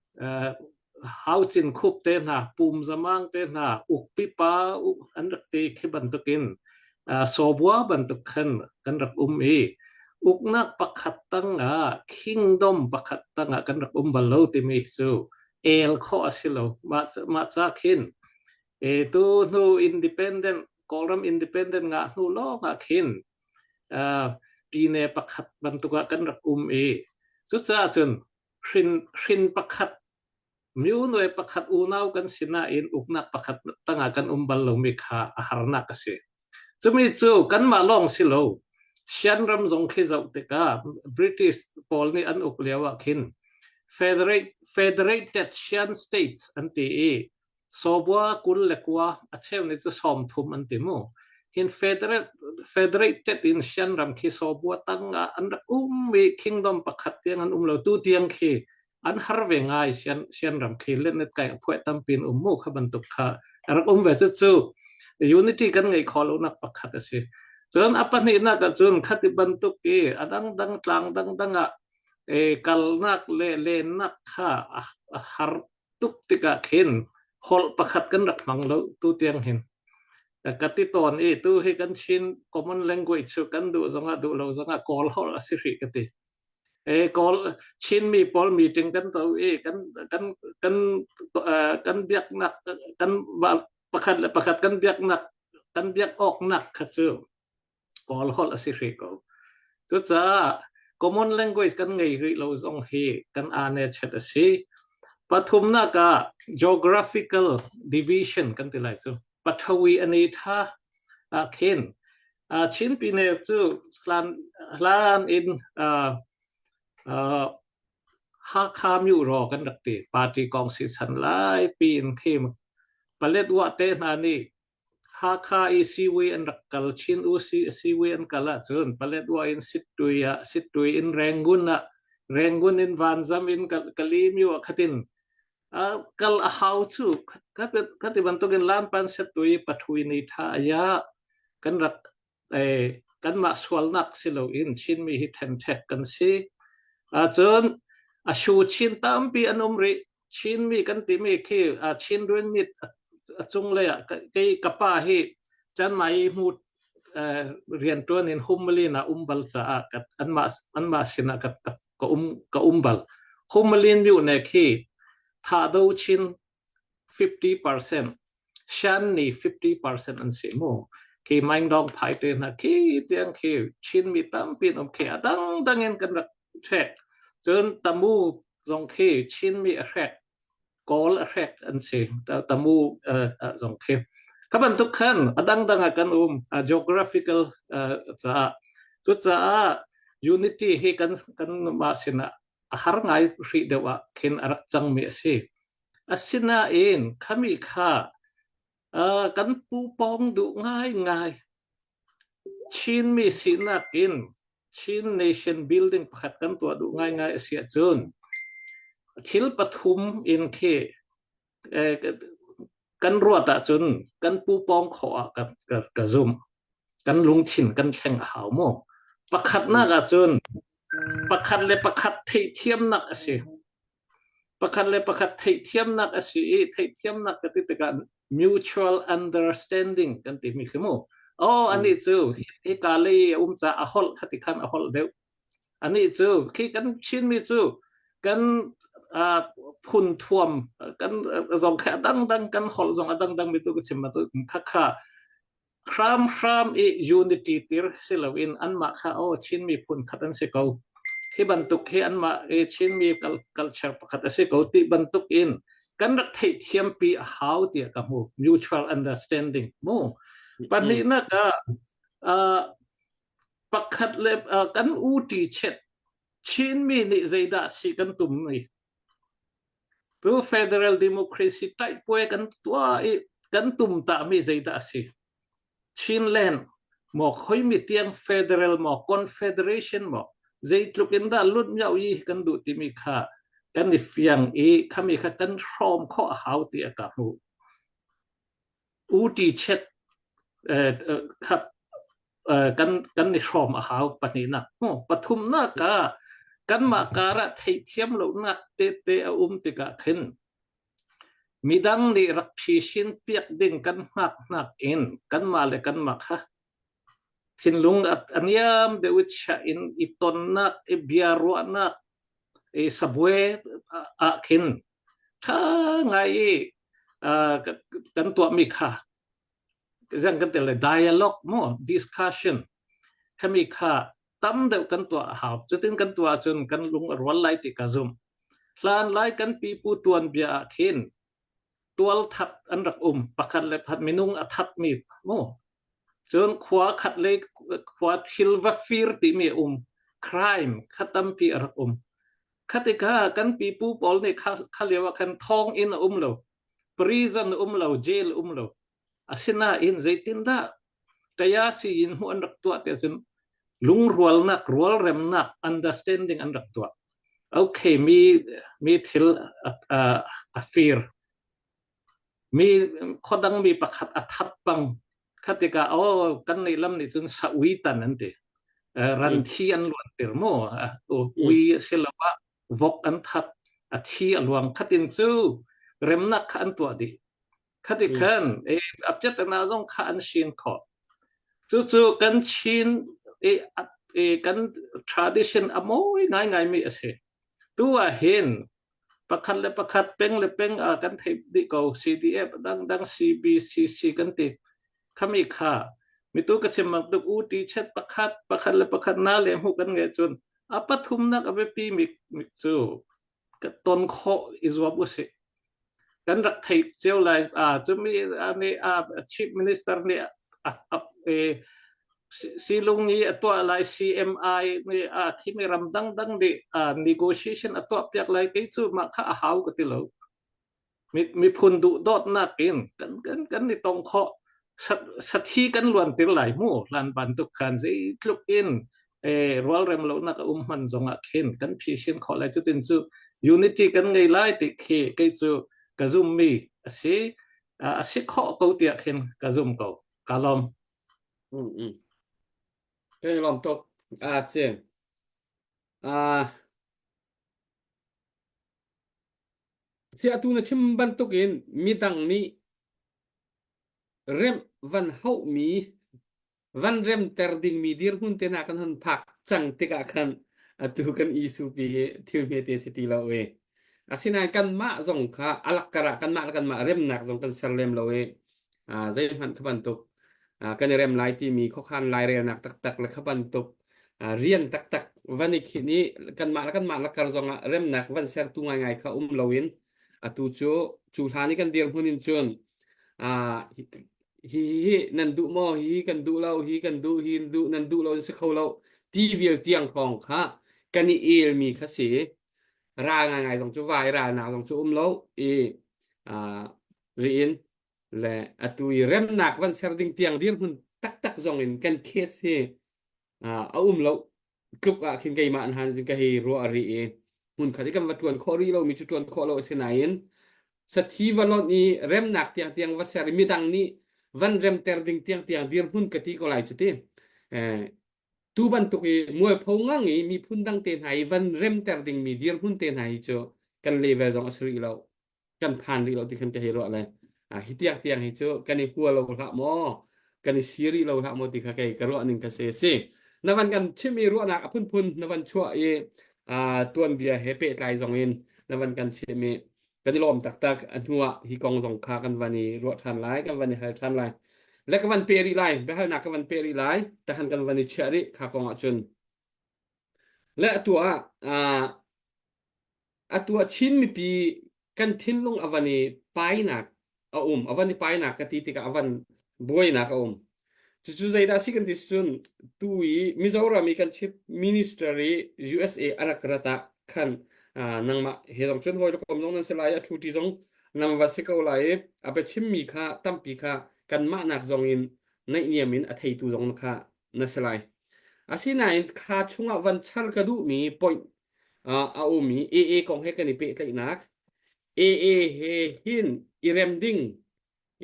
Speaker 3: Hau Cin Khup te hna Pum Zamang te hna Ukpi pa an rak ti khi bantukin Sawbua bantuk khan kan rak um i. Uknak pakhat tangah kingdom pakhat tangah kan rak um bal lo timi cu el khawh a si lo. Mah, mah ca khin e, tu hnu independent Kawlram independent ngah hnu lawng ah khin uh, pine pakhat bantuk ah kan rak um i cucaah cun hrin hrin pakhat Myonuai pakhat unau kan si nain uknak pakhat tangah kan um bal lomi kha a harnak a si. Cumi cu kanmah lawng si lo. Shan ram zong khi zoh tikah British pawl nih an uk lio ah khin Federate, Federated Shan States an ti i Sawbua 29 a cheu nih cu 30 an ti mu. Hin Federate, Federated in Shan ram khi Sawbua tang ah an rak um i kingdom pakhat tiang an um lo. Tu tiang khi an har ve ngai sian sian ram khi let net kai phuai tampi in um mu kha bantuk kha rak um ve cu cu unity kan ngei kho lo nak pakhat a si cun a pahnihnak ah cun khati bantuk i a dang dang tlang dang dang ah e kalnak le lennak kha a har tuk tikah khin holh pakhat kan rak hmang lo tu tiang hin ka ti tawn i tu hi kan Chin common language cu kan duh zongah duh lo zongah kawl holh a si hrih ka ti E kawl Chinmi pawl meeting kan to i kan kan kan kan biaknak kan pakhat le pakhat kan biaknak kan biak awknak kha cu kawl holh a si hrih ko. Cucaah common language kan ngei rih lo zong hi kan ane chet a si. Pathumnak ah geographical division kan ti lai cu. Pathawi ani tha ah khin Chin pine cu hlan hlan in Hakha Myuraw kan rak ti party kong si chan lai pi in khi Paletwa te hna nih Hakha i siwi an rak kal Chin u si siwi an kal ahcun Paletwa in Sittui ah Sittui in Rangoon ah Rangoon in Vanzam in Kalimyo ah khatin kal a hau cu khati bantukin lampan setui pathui ni tha aya kan rak eh, kanmah sualnak si loin Chinmi hi thenthek kan si cun a shu Chin tampi an um rih Chinmi kan timi khi Chin ruin mit a cung lei ah kei ka pa hi Chanmai hmu riantuan in Hummalin ah um bal caah anmah anmah sinah ka ka um ka um bal Humalin myu ne khi Thado Chin 50% Shan ni 50% an si mu khi Maing Dong phai te hna khi tiang khi Chin mi tampi an um khi a dang dang in kan rak hrek cun Tamu zong khi Chin mi a hrek Kawl a hrek an si Tamu zong khi ka bantuk khan a dangdang ah kan um geographical caah cucaah unity hi kan kan mah sinah a har ngai hrih deuh ah khin a rak cangmi a si asinain khami kha kan pu pawng duh ngai ngai Chinmi sinak in Chin nation building pakhat kan tuah duh ngaingai a si ahcun thil pathum in khi eh, kan ruat ahcun kan pu pawng khawh ah ka, ka, ka zumh. Kan lungthin kan thleng a hau mu. Pakhatnak ahcun pakhat le pakhat theihthiamnak a si. Pakhat le pakhat theihthiamnak a si i theihthiamnak ka ti tikah mutual understanding kan timi khi mu. Oh, anih cu hika lei a um ca a holh khati khan a holh deuh. Anih cu khi kan Chinmi cu kan uh, phun thuam kan zong kha dangdang kan holh zong a dangdang mi tu ka chim ma tu kha kha hramhram i unity tir si loin anmah kha aw Chinmi phun khat an si ko hi bantuk hi anmah i Chinmi culture pakhat a si ko ti bantuk in kan rak theihthiampi a hau tiah ka hmu mutual understanding mu pahnihnak ah uh, pakhat le uh, kan u ti chet Chinmi nih zeidah si kan tum mi Tu federal democracy taihpuai kan tuah i kan tumtahmi zeidah a si? Chinland maw khoimi tiang federal maw confederation maw zeitluk in dah lut miau i kan duh timi kha kan i fiang i khami kha kan hrawm khawh a hau ti a ka hmuh. Uti chet kha kan kan i hrawm a hau pahnihnak pathumnak ah kanmah karah theihthiam lonak tete a um tikah khin midang nih rak phisin piak ding kan hngak hnak in kanmah le kanmah kha. Thinlung a niam deuh i chiah in i tonnak, i bia ruahnak, i sabuai ah khin ṭha ngai i kan tuahmi kha zang kan tel le dialogue mu discussion khami kha tam deuh kan tuah a hau. Cutin kan tuah ahcun kan lung a rual lai ti ka zumh. Hlan lai kan pipu tuanbia ah khin tual that an rak um pakhat le pakhat minung a thatmi mu cun khua khat le khua thil va fir timi a um crime kha tampi a rak um khatika kan pipu pawl nih kha kha lio ah khan thong in a um lo prison a um lo jail um lo asinain zeitindah kaya si in hu an rak tuah te cun lungrualnak rualremnak understanding an rak tuah okay mi mi thil a, a fir mi khodang mi pakhat a that pang khatika oh kan nei lam nih cun sa ui tan an ti ran thi an luan tir mu ui siloah vok an that a thi a luang khatin cu remnak kha an tuah dih Khati khan e a piatana zong kha an sin khawh. Cucu kan Chin e, e kan tradition a mawi ngaingai mi a si. Tu ah hin pakhat le pakhat peng le peng a kan theih dih ko CDF dangdang CBCC kan ti khami kha mitu ka chim bantuk u ti chet pakhat pakhat le pakhat na le hmu kan nge cun a pathumnak a biapi mi cu ka ton khawh i zuam usih. Kan rak theih cio lai. Ah, cumi nih ah, Chief Minister nih a, a, e, silung i a tuah lai CMI nih a thimi ram dangdang nih negotiation a tuah piak lai kei cu mah kha a hau ka ti lo. Miphun duhdawtnak in kan kan kan i tong khawh sathi kan luantir lai mu hlan bantuk khan zeitluk in eh rualrem lonak a um hman zongah khin kan phishin khawh lai cutin cu unity kan ngei lai ti khi kei cu ka zum mi a si a si khawh ko tiah khin ka zum ko ka lawm
Speaker 1: mm mm Kai lawm tuk a si a Si atu na chim bantukin midang nih remh van hauhmi van remter dingmi dirhmun te hna kan hun phak cang tikah khan atu kan issue pi hi thil hmete si ti lo i asinain kanmah zong kha alak karah kanmah le kanmah remnak zong kan ser lem lo i zeihmanh kha bantuk kan i rem lai timi khuakhan lairelnak taktak le kha bantuk rian taktak van i khinh i kanmah le kanmah lakar zongah remnak van sertu ngaingai kha um loin atu cu cu hlan i kan dirhmun in cun hi hi nan duh maw hi kan duh lo hi kan duh hi duh nan duh lo si kho lo ti vial tiang hrawng kha kan i elmi kha si ral ngaingai zong cu vai ralnak zong cu um lo i riin le atu i remnak van ser ding tiang dirhmun taktak zong in kan case hi a um lo tluk ah khin keimah an han ka hei ruah rih i hmun khat i kan va tuan khawh rih lo mi cu tuan khawh lo a si nain sathi va lonh i remnak tiang tiang va ser i midang nih van remter ding tiang tiang dirhmun ka ti ko lai cu ti tu bantuk i mualpho ngang i miphun dang te hna i van remter ding mi dirhmun te hna hi cu kan level zong a si rih lo kan phan rih lo ti khan ka hei ruah le hi tiang tiang hi cu kan i hua lo hlah maw kan i si rih lo hlah maw ti kha kei ka ruah ning ka se si na van kan chim i ruahnak a phunphun na van chuah i tuanbia he pehtlai zong in na van kan chim i kan i lawm taktak a hnuah hi kong zong kha kan van i ruah ṭhan lai kan van i hal ṭhan lai le ka van pe rih lai biahalnak ka van pe rih lai takhan kan van i chiah rih kha kong ah cun le atu ah atu ah Chin mipi kan thinlung a van i painak a um a van i painak ka ti tikah a van buainak a um cucu zeidah si kan ti cun tu i Mizoram i kan chief minister i USA a rak rat ah khan nangmah he zong cun hawi le kom zong nan si lai a ṭhuṭi zong nan va si ko lai i a biachimmi kha tampi kha kanmah nak zong in naihniam in a theitu zong kha na si lai asinain kha chungah van char ka duhmi point a um i AA kong he kan i pehtlaihnak AA he hin i rem ding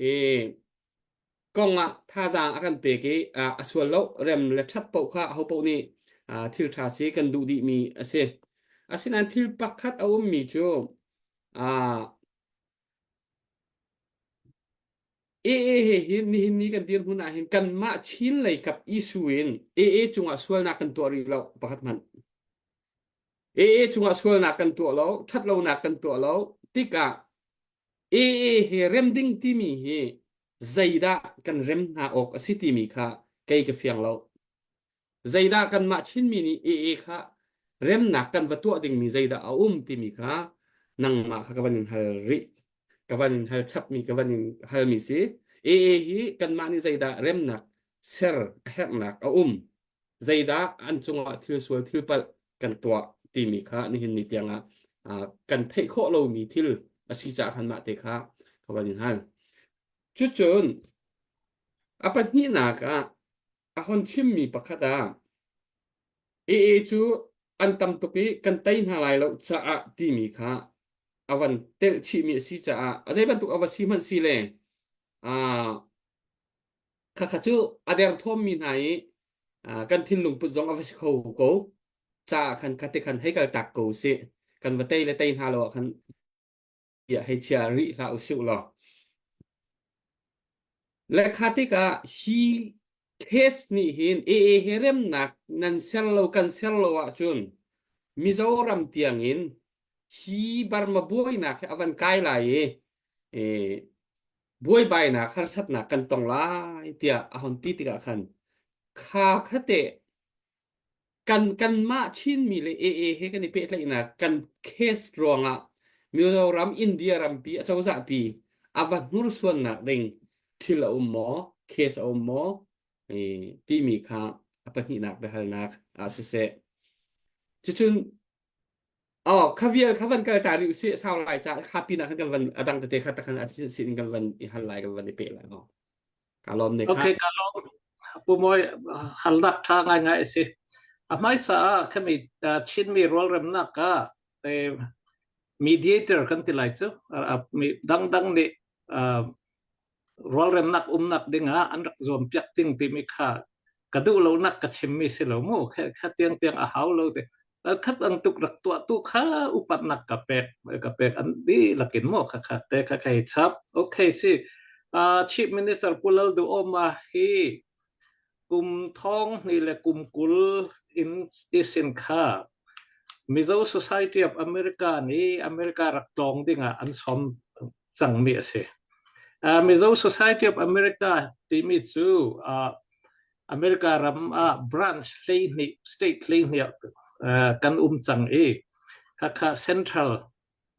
Speaker 1: i kong ah thazaang a kan pek i a sual lo rem le ṭhat paoh kha aho paoh nih thil ṭha si kan duh dihmi a si. Asinain thil pakhat a ummi cu. AA he hin nihin ni kan dirhmun ah hin kanmah Chin lei kap issue in AA cungah sualnak kan tuah rih lo pakhat hmanh. AA cungah sualnak kan tuah lo, thatlonak kan tuah lo tikah AA he rem ding timi hi zeidah kan rem hna awk a si timi kha kei ka fiang lo. Zeidah kanmah Chinmi nih AA kha remnak kan va tuah dingmi zeidah a um timi kha nangmah kha ka van in hal rih. Ka van in hal chapmi ka van in halmi si. AA hi kanmah nih zeidah remnak ser a herhnak a um. Zeidah an cungah thil sual thil palh kan tuah timi kha nihin ni tiangah kan theih khawh lomi thil a si caah khan mah te kha ka van in hal. Cucun a pahnihnak ah a hon chimmi pakhat ah AA cu an tam tuk i kan tei hna lai lo caah timi kha a van telh chihmi a si caah a zei bantuk a va si hmanh si le khakha cu a derthawmmi hna i kan thinlung put zong a va si kho ko caah khan khate khan hei kal tak ko sih kan va tei le tei hna lo ah khan tiah hei chia rih hlah usih law le kha tikah hi case nih hin AA he remnak nan ser lo kan ser lo ahcun Mizoram tiangin hi Burma buainak hi a van kai lai i e, buaibainak harsatnak kan tong lai tiah a hon ti tikah khan kha khate kan kanmah Chinmi le AA he kan i pehtlaihnak kan case ruangah Mizoram India rampi acozah pi a va hnursuannak ding thil a um maw case a um maw timi kha a pahnihnak biahalnak ah siseh cucun Oh, kha vial kha van kal ta rih usih sau lai ca kha pinah khan kan van adang tete kha takhan a sin kan van i hal lai kan van i pe lai oh. Ka lawm ne kha.
Speaker 3: Okay, ka lawm. Pu Mawi halnak tha ngai ngai a si. A hmaisa ah khami Chinmi rualremnak ah mediator kan ti lai cu mi dangdang nih rualremnak umnak dingah an rak zuam piak ding timi kha ka duh lonak ka chimmi si lo mu kha tiang tiang a hau lo te khat ang tuk rak tuah tu kha upatnak ka pek ka pek an dihlak in mu kha kha te kha kai chap okay si uh, chief minister Pu Lal Duhoma hi kum thong ni le kum kul in isin kha Mizo Society of America nih America rak tlawng dingah an som cangmi a si. Uh, Mizo Society of America timi cu uh, America ram ah branch 12 state 12 uh, kan um cang i khakha Central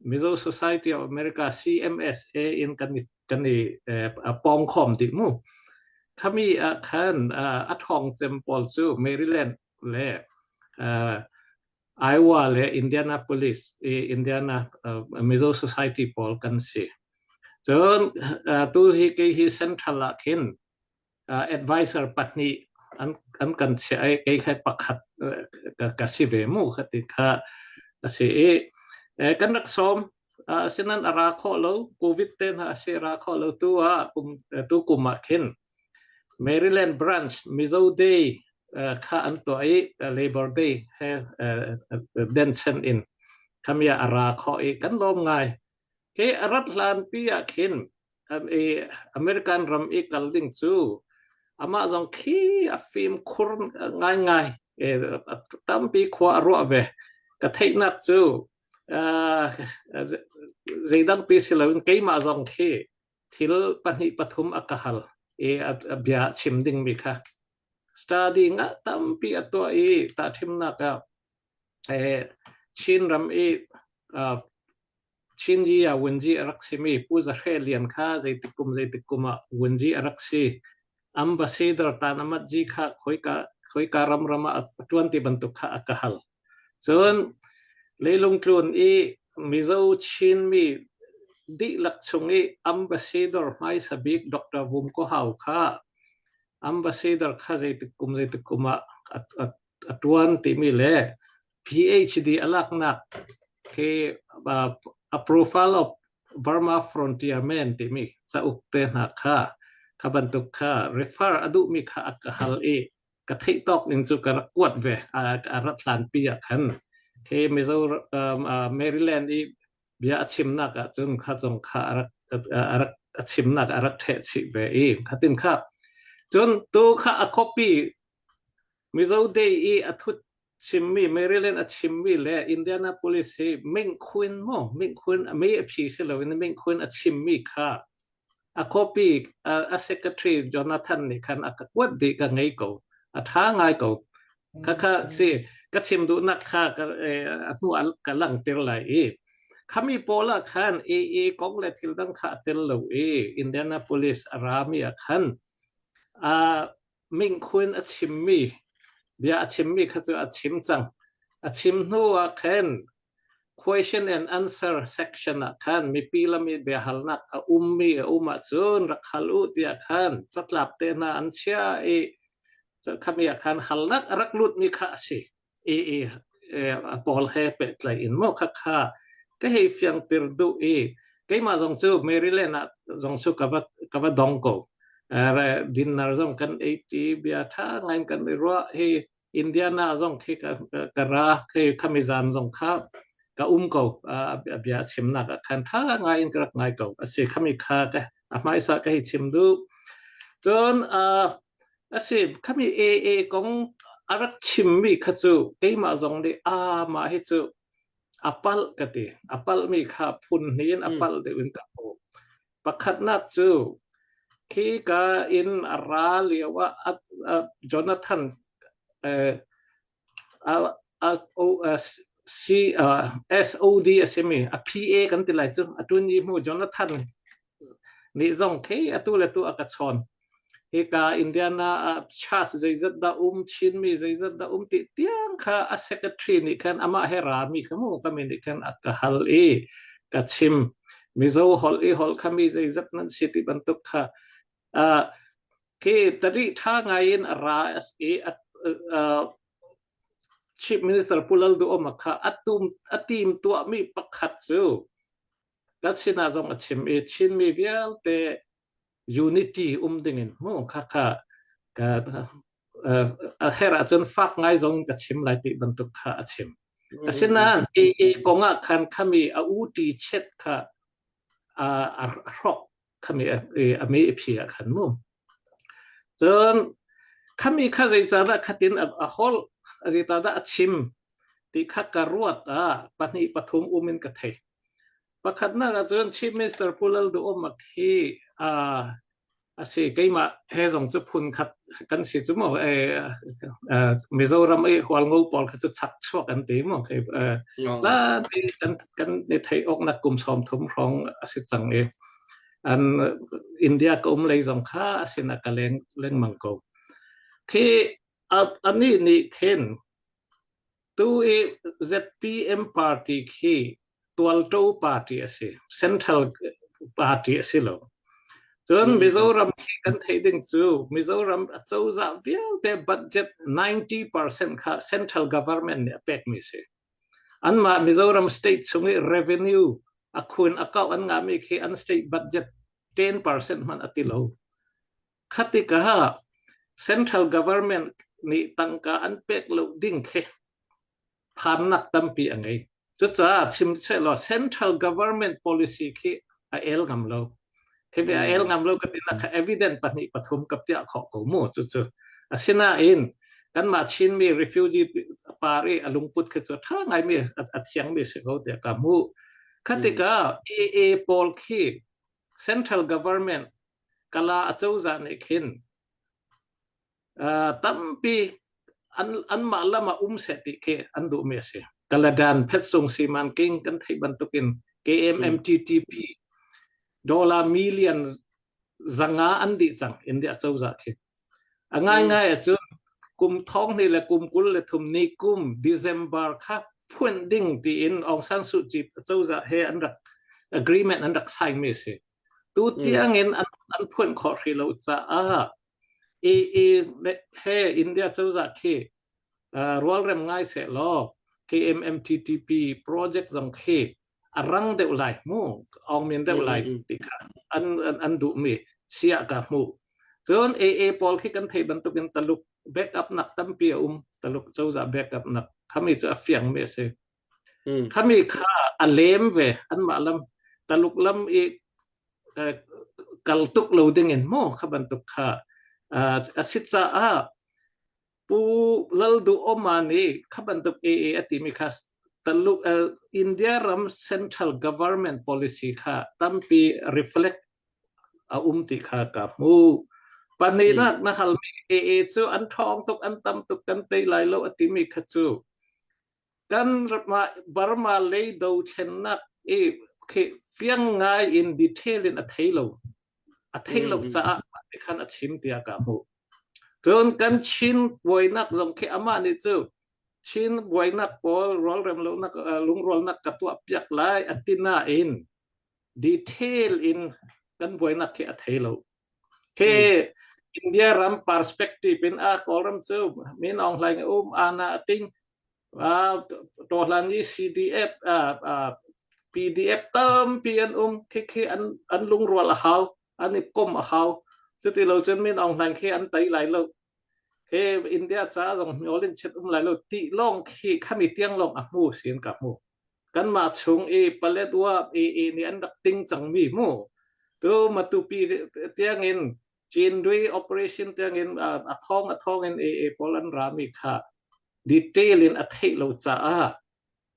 Speaker 3: Mizo Society of America CMSA in kan i kan i uh, pong khom dih mu. Khami ah khan uh, a thong cem pawl cu Maryland le uh, Iowa le Indianapolis i Indiana Mizo Society pawl kan si. Cun tu hi kei hi Central ah khin advisor pahnih an an kan chiah i kei kha pakhat ka si ve mu kha ti kha a si i kan rak sawm asinan a ra khawh lo covid te hna a si ra khawh lo tu ah kum tu kum ah khin Maryland branch Mizo Day kha an tuah i Labor Day he denchen in khamia a ra khawh i kan lawm ngai. Ke a rat hlan pi ah khin American ram i kal ding cu amah zong khi a fim khur ngai ngai tampi khua a ruah ve. Ka theihnak cu zeidang pi si loin keimah zong khi thil pahnih pathum a ka hal i a bia chim dingmi kha study nga tampi a tuah i tahthimnak ah Chin ram i Chin yi ah Wunji a rak simi Pu Za Hre Lian kha zeitik kum zeitik kum ah Wunji a rak si ambassador tan amat ji kha khoika khoika ram ram ah a tuan ti bantuk kha a ka hal Cun leilung tlun i Mizo Chinmi dihlak chung i ambassador hmaisa bik Dr. Vum Ko Hau kha ambassador kha zeitik kum zeitik kum ah a ṭuan timi le PhD a laknak khi a profile of Burma Frontier Man timi cauk te hna kha kha bantuk kha refer a duhmi kha a ka hal i ka theih tawk ning cu ka rak kuat ve a rat hlan pi ah khan khi Mizo Maryland i bia a chimnak ah cun kha zong kha a rak a rak a chimnak a rak ṭheh chih ve i khatin kha cun tu kha a copy Mizo Day i a thut chimmi Maryland a chimmi le Indianapolis hi Ming Queen mo Ming Queen a mi a phi si loin Ming Queen a chimmi kha a copy a secretary Jonathan nih khan a ka kuat dih ka ngei ko a ṭha ngai ko kha kha si ka chim duhnak kha ka a hnu ka langhter lai i khami pawl ah khan AA kong le thil dang kha a tel lo i Indianapolis a rami ah khan a Mingkhun a chimmi bia a chimmi kha cu a chim cang a chim hnu ah khan question and answer section ah khan mipi lam i biahalnak a ummi a um ahcun rak hal u tiah khan catlap te hna an chia i khami ah khan halnak a rak lutmi kha a si i i pawl he pehtlaih in maw kha kha ka hei fiangter duh i keimah zong cu Maryland ah zong cu ka va ka va dong ko dinner zong kan ei ti bia tha ngai kan i ruah hi Indiana zong khi ka ka ra khi khami zan zong kha ka um ko a bia chimnak ah khan tha ngai in ka rak ngai ko a si khami kha ka a hmaisa ka hei chim duh cun a si khami AA kong a rak chimmi kha cu keimah zong nih a mah hi cu a palh ka ti a palhmi kha phun hnih in a palh deuh in ka hmu Pakhatnak cu khika in a ra lio ah Jonathan C SOD a simi a PA kan ti lai cu a tun i hmu Jonathan nih zong khi atu le tu a ka chawn. Hika Indiana ah church zeizat dah um Chinmi zeizat dah um ti tiang kha a secretary nih khan amah he rami kha mu kami nih khan a ka hal i ka chim Mizo holh i holh kha mi zeizat nan si ti bantuk kha uh, khi tari tha ngai in a ra i uh, Chief Minister Pu Lal Duhoma kha atum atim tuahmi pakhat cu kan sinah zong a chim i Chinmi vialte unity um ding in mu kha kha ka a her ahcun fak ngai zong ka chim lai ti bantuk kha a chim. Asinain i i kong ah khan khami a u ti chet kha a a hrok khami a mi i phi ah khan mu. Cun khami kha zeicahdah khatin a holh zeicahdah a chim ti kha ka ruat ah pahnih pathum um in ka thei. Pakhatnak ahcun Chief Minister Pu Lal Duhoma khi a si keimah he zong cu phun khat kan si cu maw Mizoram i Hualngo pawl kha cu chak chuak an ti maw khi la kan kan i theih awknak kum 30 hrawng a si cang i an India ka um lei zong kha a sin a ka leng lengmang ko khi anih nih khin Tu i ZPM party khi tualṭo party a si. Central party a si lo. Cun Mizoram khi kan theih ding cu Mizoram acozah vialte budget 90% kha central government nih a pekmi si. Anmah Mizoram state chung i revenue a khun a kauh an ngahmi khi an state budget 10% hmanh a ti lo. Khatikah central government nih tangka an pek lo ding khi phannak tampi a ngei. Cucaah chim sehlaw central government policy khi a el ngam lo. Khi a el ngam lo ka tinak kha evidence pahnih pathum ka piah khawh ko mu cucu. Asinain kanmah Chinmi refugee par i a lungput khi cu tha ngaimi a thiangmi si ko tiah ka hmuh. Khatikah AA pawl khi central government Kala acozah nih khin uh, tampi an anmah lam ah um seh ti khi an duhmi a si. Kaladan Phetsung Siman King kan theih bantukin KMMTTP dollar million zanga an dih cang India cozah khi. A ngai ngai ahcun kum thong hnih le kum 23 ni kum December kha phuan ding tiin Aung San Suu Kyi cozah he an rak agreement an rak sign mi a si. Tu tiang in an, an phuan khawh hrih lo caah i, i he India cozah khi uh, rualrem ngai seh law KMMTTP project zong khi a rang deuh lai mu ong min deuh lai ti kha an an, an duh mi sia ka hmu cun AA pawl khi kan thei bantukin taluk backup nak tampi a um taluk cozah backup nak khami cu a fiang mi a si Khami kha a lem ve anmah lam Taluk lam i kal tuk lo ding in maw kha bantuk kha a si caah Pu Lal Duhoma nih kha bantuk AA a timi kha Taluk India ram central government policy kha tampi reflect a um ti kha ka hmu. Pahnihnak na halmi AA cu an ṭhawng tuk an tam tuk kan tei lai lo a timi kha cu kan Burma lei dothlennak i fiang ngai in detail in a thei lo. A thei lo caah khan a chim tiah ka hmuh. Cun kan Chin buainak zong khi amah nih cu Chin buainak pawl rualrem lonak lungrualnak ka tuah piak lai a ti nain detail in kan buainak khi a thei lo. Khi India ram perspective in a Kawlram cu Min Aung Hlaing um ana ating Tohlan i CDF PDF tampi an um khi khi an an lungrual a hau an i kom a hau cuti lo cun Min Aung Hlaing khi an tei lai lo he India ca zong hniol in chet um lai lo ti lawng khi khami tiang lawng a hmu sin ka hmu kanmah chung i Paletwa i i nih an rak ting cangmi mu tu Matupi tiangin Chinri operation tiangin a thong a thong in AA pawl an rami kha detail in a theih lo caah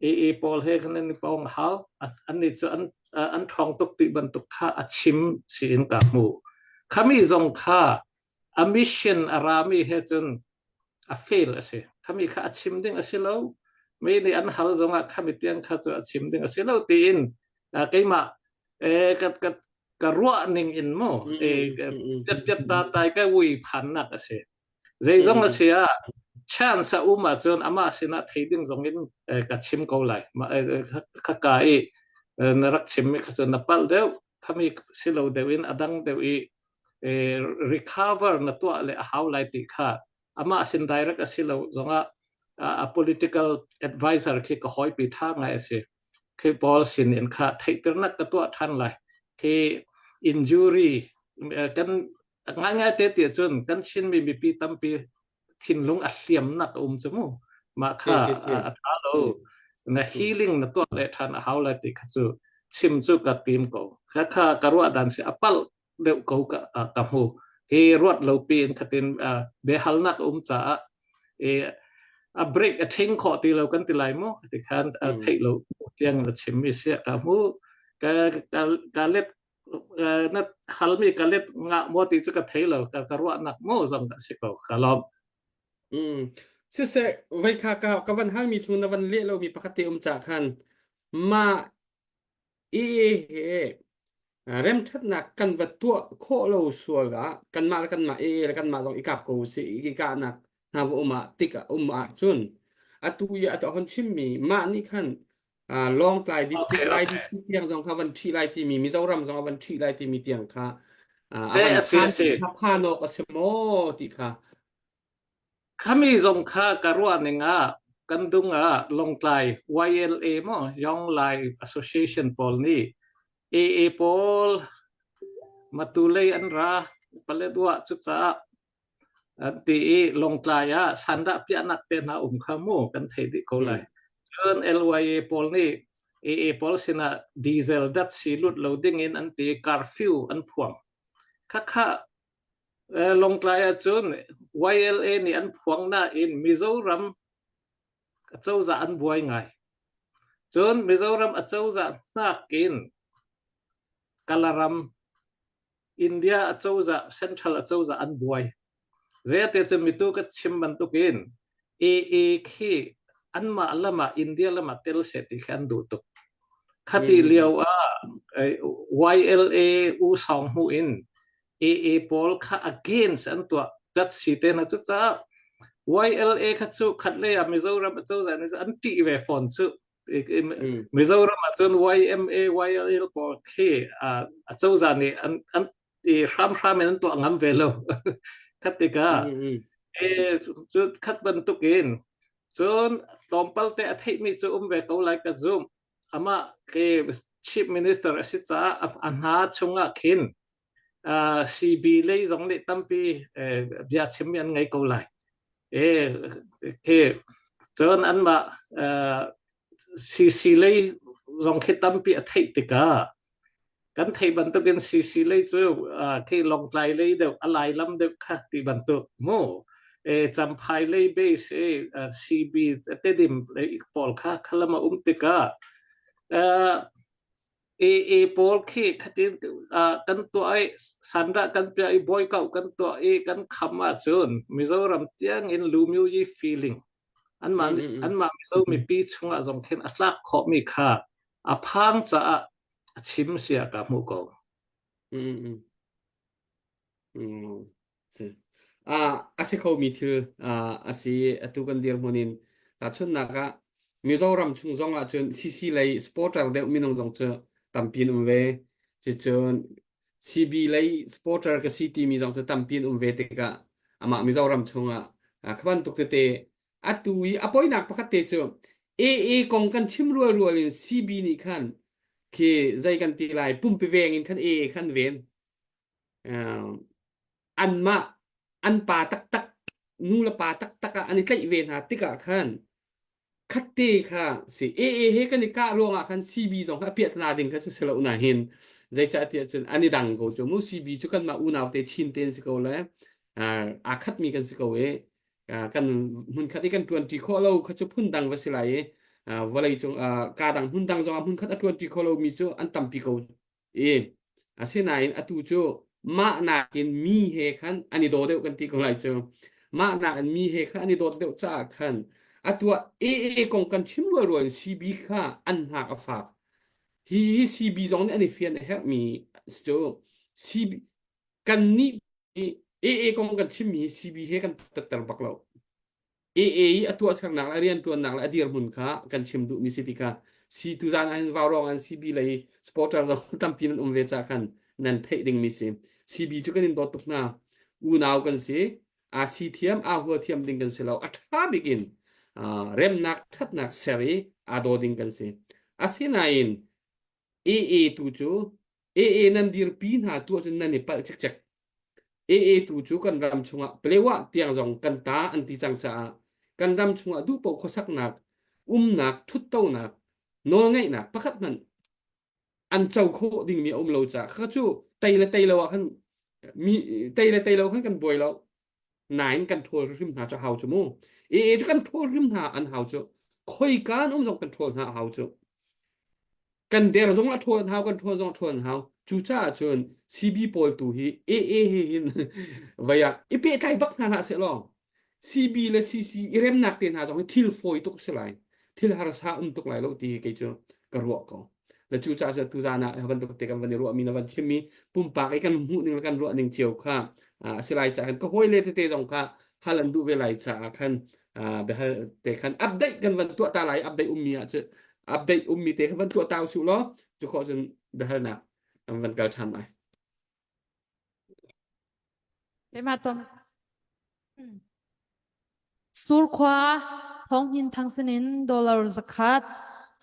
Speaker 3: AA pawl he kan an pong hau an nih cu an an ṭhawng tuk ti bantuk kha a chim si in ka hmu khami zong kha a mission a rami he cun a fail a si khami kha a chim ding a si lo mi nih an hal zongah khami tiang kha cu a chim ding a si lo tiin keimah ka ka ka ruah ning in mu tiap ta tai ka ui phannak a si zeizong a si ah chance a um ahcun amah sinah thei ding zong in ka chim ko lai kha ka i na rak chimmi kha cu na palh deuh khami si lo deuh in a dang deuh i recover na tuah le a hau lai ti kha amah sin direct a si lo zongah a political advisor khi ka hawipi tha ngai a si khi paul sin in kha theihternak ka tuah than lai khi injury kan ngai ngai te ti cun kan Chinmi mipi tampi thinlung a hliamnak a um cu mu mah kha a tha lo na healing na tuah le than a hau lai ti kha cu chim cu ka tim ko kha kha ka ruah dan si a palh deuh ko ka, ka hmu hi ruat lo pi in khatin biahalnak um caah e a break a thing khawh ti lo kan ti lai mu ti khan theih lo tiang na chim mi sia ka hmu ka ka ka let na halmi ka let nga mo ti chu ka thei lo ka ka ruahnak mo zong ka si ko ka lom
Speaker 1: Mm. Siseh, vai kha ka ka van halmi chung na van leh lomi pakhat te um ca khan ma i he remṭhatnak kan va tuah khawh lo sual ah kanmah le kanmah i le kanmah zong i kap ko usih i kahnak hna va um ah tik ah um ahcun atu i a hon chimmi mah nih khan Lawngtlai district Lai district tiang zong kha van ṭhih lai timi Mizoram zong a van ṭhih lai timi tiang kha a van phan phan awk a si maw ti kha
Speaker 3: Khami zong kha ka ruah ning ah kan dung ah Lawngtlai YLA maw Young Lai Association pawl nih AA pawl Matu lei an ra Paletwa cucaah an ti i Lawngtlai ah sandah piahnak te hna um kha mu kan thei dih ko lai. Cun LYA pawl nih AA pawl sinah diesel datsi lut lo ding in an ti curfew an phuang. Khakha Lawngtlai ahcun YLA nih an phuang nain Mizoram acozah an buai ngai. Cun Mizoram acozah hnakin Kalaram India acozah Central acozah an buai. Zeite cu mitu ka chim bantukin AA khi anmah lam ah India lam ah tel seh ti khi an duh tuk. Khati lio ah YLA U Sawng Hmu in AA pawl kha against an tuah tat si te na cu caah YLA kha cu khat lei ah Mizoram acozah nih an ṭih ve fawn cu Mizoram ah cun YMA YLA pawl khi acozah nih an an i hramhram in an tuah ngam ve lo khat tikah e cu khat bantuk in cun tlawmpal te a theihmi cu um ve ko lai ka zum amah ke chief minister a si caah a hna chungah khin CB lei zong nih tampi bia chimmi an ngei ko lai e ke cun anmah CC lei zong khi tampi a theih tikah. Kan thei bantukin CC lei cu khi Lawngtlai lei deuh a lai lam deuh kha ti bantuk mu. E Champhai lei base e CB Tedim lei pawl kha khalam a um tikah AA pawl khi khatin kan tuah i sandah kan piah i boycott kan tuah i kan kham ahcun Mizoram tiang in Lumyu yi feeling anmah anmah Mizo mipi chungah zong khin a tlak khawhmi kha a phang caah a chim sia ka hmuh ko.
Speaker 1: Mm, mm. Si. Ah, a si khomi thil ah, a si atu kan dirhmun in tahchunhnak ah Mizoram chung zong ah cun CC lei supporter deuh minung zong cu tampi an um ve. Cucun CB lei supporter ka si timi zong cu tampi an um ve tikah amah Mizoram chungah ah, kha bantuk tete atu i a poinak pakhat te cu AA kong kan chim rual rual in CB nih khan khi zei kan ti lai pumpi veng in khan AA khan ven. Anmah an pa taktak nu le pa taktak ah an i tlaih ve hna tikah khan khatte kha si AA he kan i kah ruangah khan CB zong kha a piahtana ding kha cu si lo na hin zeicah tiah cun an i dang ko cu mu CB cu kanmah unau te Chin te an si ko le aa khatmi kan si ko i kan hmunkhat i kan ṭuanṭi khawh lo kha cu phundang va si lai i vawlei cung ka dang hmun dang zongah hmunkhat a ṭuanṭi kho lomi cu an tampi ko i asinain atu cu mah nakin mi he khan an i daw deuh kan ti ko lai cu mah nakin mi he khan an i dawt deuh caah khan atu ah AA kong kan chim rual rual in CB kha an hnak a fak hi hi CB zong nih an i fian a herhmi cu CB kan nih AA kong kan chimmi hi CB he kan tatter bak lo AA i a tuahsernak le a rianṭuannak le a dirhmun kha kan chim duhmi si tikah si tuzaan ah hin vaurawng an CB lei supporter zong tampi nan um ve caah khan nan theih dingmi si. CB cu kan in dawt tuk hna. Unau kan si. Aa si thiam, aa hua thiam ding kan si lo. A ṭha bik in remnak, ṭhatnak ser i aa daw ding kan si. Asinain AA tu cu AA nan dirpi hna tu ahcun nan i palh cikcek. AA tu cu kan ram chungah Palewa tiang zong kan ta an ti cang caah kan ram chungah duh paoh khuasaknak, umnak, ṭhuttonak, nawlngeihnak pakhat hmanh an co khawh dingmi a um lo caah kha cu tei le tei lo ah khan mi tei le tei lo khan kan buai lo. Nain kan ṭhawl hrim hna cu hau cu mu. AA cu kan ṭhawl hrim hna an hau cu. Khoika an um zong kan ṭhawl hna a hau cu. Kan der zong a ṭhawn hau, kan ṭhawn zong a ṭhawn hau. Cucaah cun CB pawl tu hi AA he hin vai ah i pehtlai bak hna hlah seh law CB le CC i remnak te hna zong hi thil fawi tuk si lai. Thil harsa um tuk lai lo ti hi kei cu ka ruah ko. Le cucaah cun tuzaan ah bantuk te kan van i ruahmi na van chimmi pumpak i kan hmuh ning le kan ruah ning cio kha a si lai caah khan ka hawile tete zong kha hal an duh ve lai caah khan biahal te khan update kan van tuah ta lai update ummi ah cu update ummi te khan van tuah ta usih law cu khawh cun biahalnak kan van kal ṭhan lai.
Speaker 4: Keimah tuah Surkhua Thawnghin Thang sinin dollar 100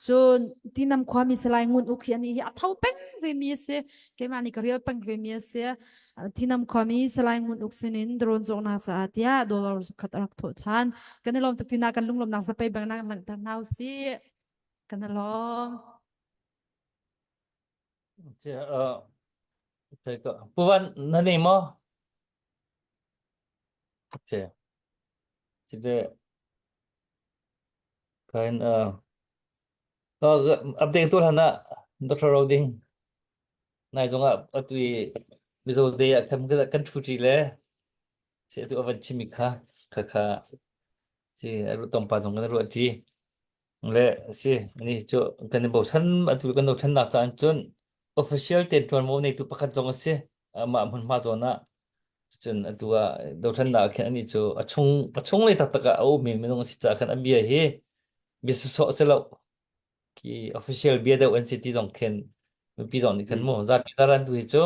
Speaker 4: cun Tinam khuami Salai Ngun Uk hi ani hi a tho peng ve mi a si keimah nih ka rial peng ve mi a si Thinam khuami Salai Ngun Uk sinin drone cawknak caah tiah dollar 100 a rak thawh ṭhan kan i lawm tuk tina kan lunglawmnak zapei bang nak langhter hna usih kan i lawm
Speaker 7: Pu Van na nei maw? Okay. Side kain uh update tu hlan ah Dr. Roding nai zong ah atu i Mizo Day ah kan kan thu ṭi le si atu avan chimi kha kha kha si aru tongpa zong kan ruah ṭi le si ni cu kan i bochan atu kan dothlennak caan cun official ten ṭuanvo neitu pakhat zong a si amah hmunhma zawn ah cun atu ah dothlennak ah khin ani cu a chung a chung lei taktak ah a ummi minung a si caah khan a bia hi bia sawsawh si lo khi official bia deuh an si ti zong khin mipi zong nih khan mu zapi zaran tu hi cu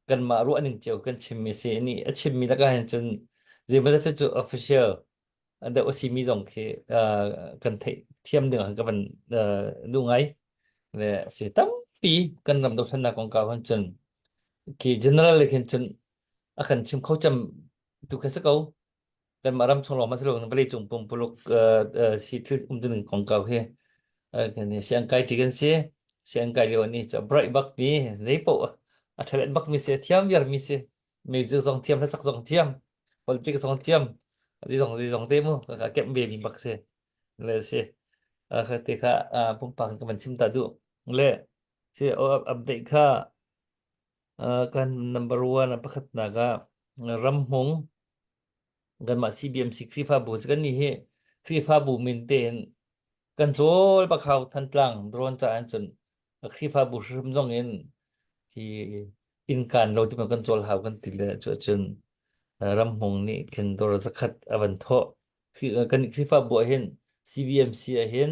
Speaker 7: kanmah ruah ning cio kan chimmi si ni a chimmi lakah hin cun zeimawzat cu official deuh a simi zong khi kan theih thiam ding ah ka van duh ngai le si tampi kan ram dothlennak kongkau hin cun khi general le khin cun a kan chim kho cem tu kha si ko kanmah ram chung lawng hmanh si lo vawlei cung pumpuluk si thil um ding kongkau hi kan si an kai ti kan si. Sian kai lio ni cu bright bak mi zei paoh a ṭhalet bak mi si thiam viar mi si music zong thiam hlasak zong thiam politics zong thiam zong zong te mu ka kemh ve mi bak si le si kha te kha pumpak ka van chim ta duh le si update kha kan number one pakhatnak ah ramhmung kanmah CBMC Khrihfabu kan ni hi Khrihfabu min tein kan cawl bakhau Thantlang drone ca an cun Khrihfabu hrim zong in hi innkaan lo ti kan cawl hau kan ti le cu cun ramhmung nih khin dor zakhat a van thawh kan Khrihfabu ah hin CBMC ah hin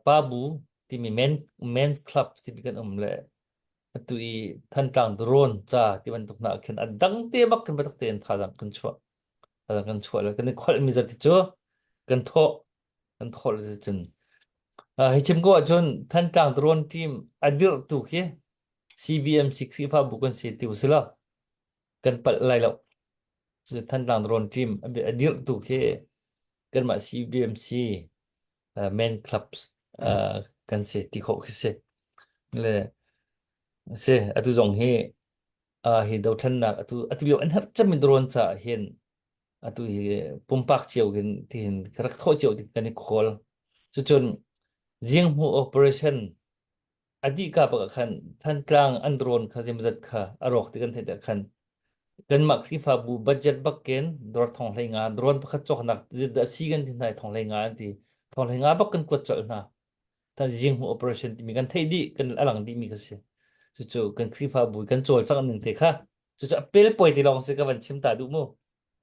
Speaker 7: pa bu timi men men's club timi kan um le atu i Thantlang drone ca ti bantuk hna khin a dang te bak kan biatak tein thazaang kan chuah thazaang kan chuah le kan i kholh mi zat cu kan thawh kan thawh le cun hi chim ko ahcun Thantlang drone team a dirh tu khi CBMC Khrihfabu kan si ti usila kan palh lai lo Thantlang drone team a dirh tu khi kanmah CBMC uh, main clubs uh, kan si ti khawh khi si le si atu zong hi uh, hi dothlennak atu atu lio an herh cem drone ca hin atu hi pumpak cio hin tihin rak thawh cio kan i khawl cucun Jinghmu operation a dih ka bak ah khan Thantlang an drone kha zemzat kha a rawk ti kan theih ah khan kanmah Khrihfabu budget bakin dor thong hlei nga drone pakhat cawknak zit si kan ti hna thong hlei nga an ti thong hlei nga bak kan kuat colh hna tan Jinghmu operation timi kan theih dih kan alang dih mi kha si cucu kan Khrihfabu kan cawlcangh ning te kha cucu a pel poi ti lawng si ka van chim ta duh mu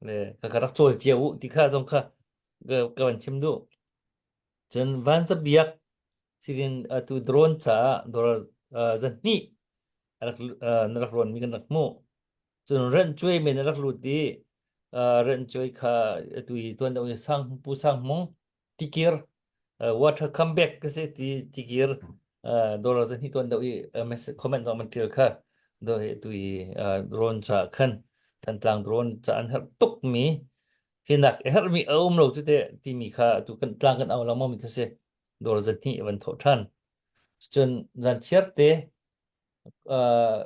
Speaker 7: le ka ka rak cawl cia u ti kha zong kha ka van chim duh Cun vanzabiak sirin atu drone caah dollar zahnih rak na rak rawnmi kan rak hmuh. Cun renhcuai men a rak lut i renhcuai kha atu i tuan deuh i sang pu sang hmung tikir water comeback ka si ti tikir dollar zahnih tuan deuh i message comment zong man tial kha do hi tu i drone ca khan Thantlang drone ca an herh tuk mi Hinak i herhmi a um lo cu teh timi kha atu kan tlang kan au lengmang mi kha si. Dawr zahnih a van thawh ṭhan. Cun zan chiar te uh,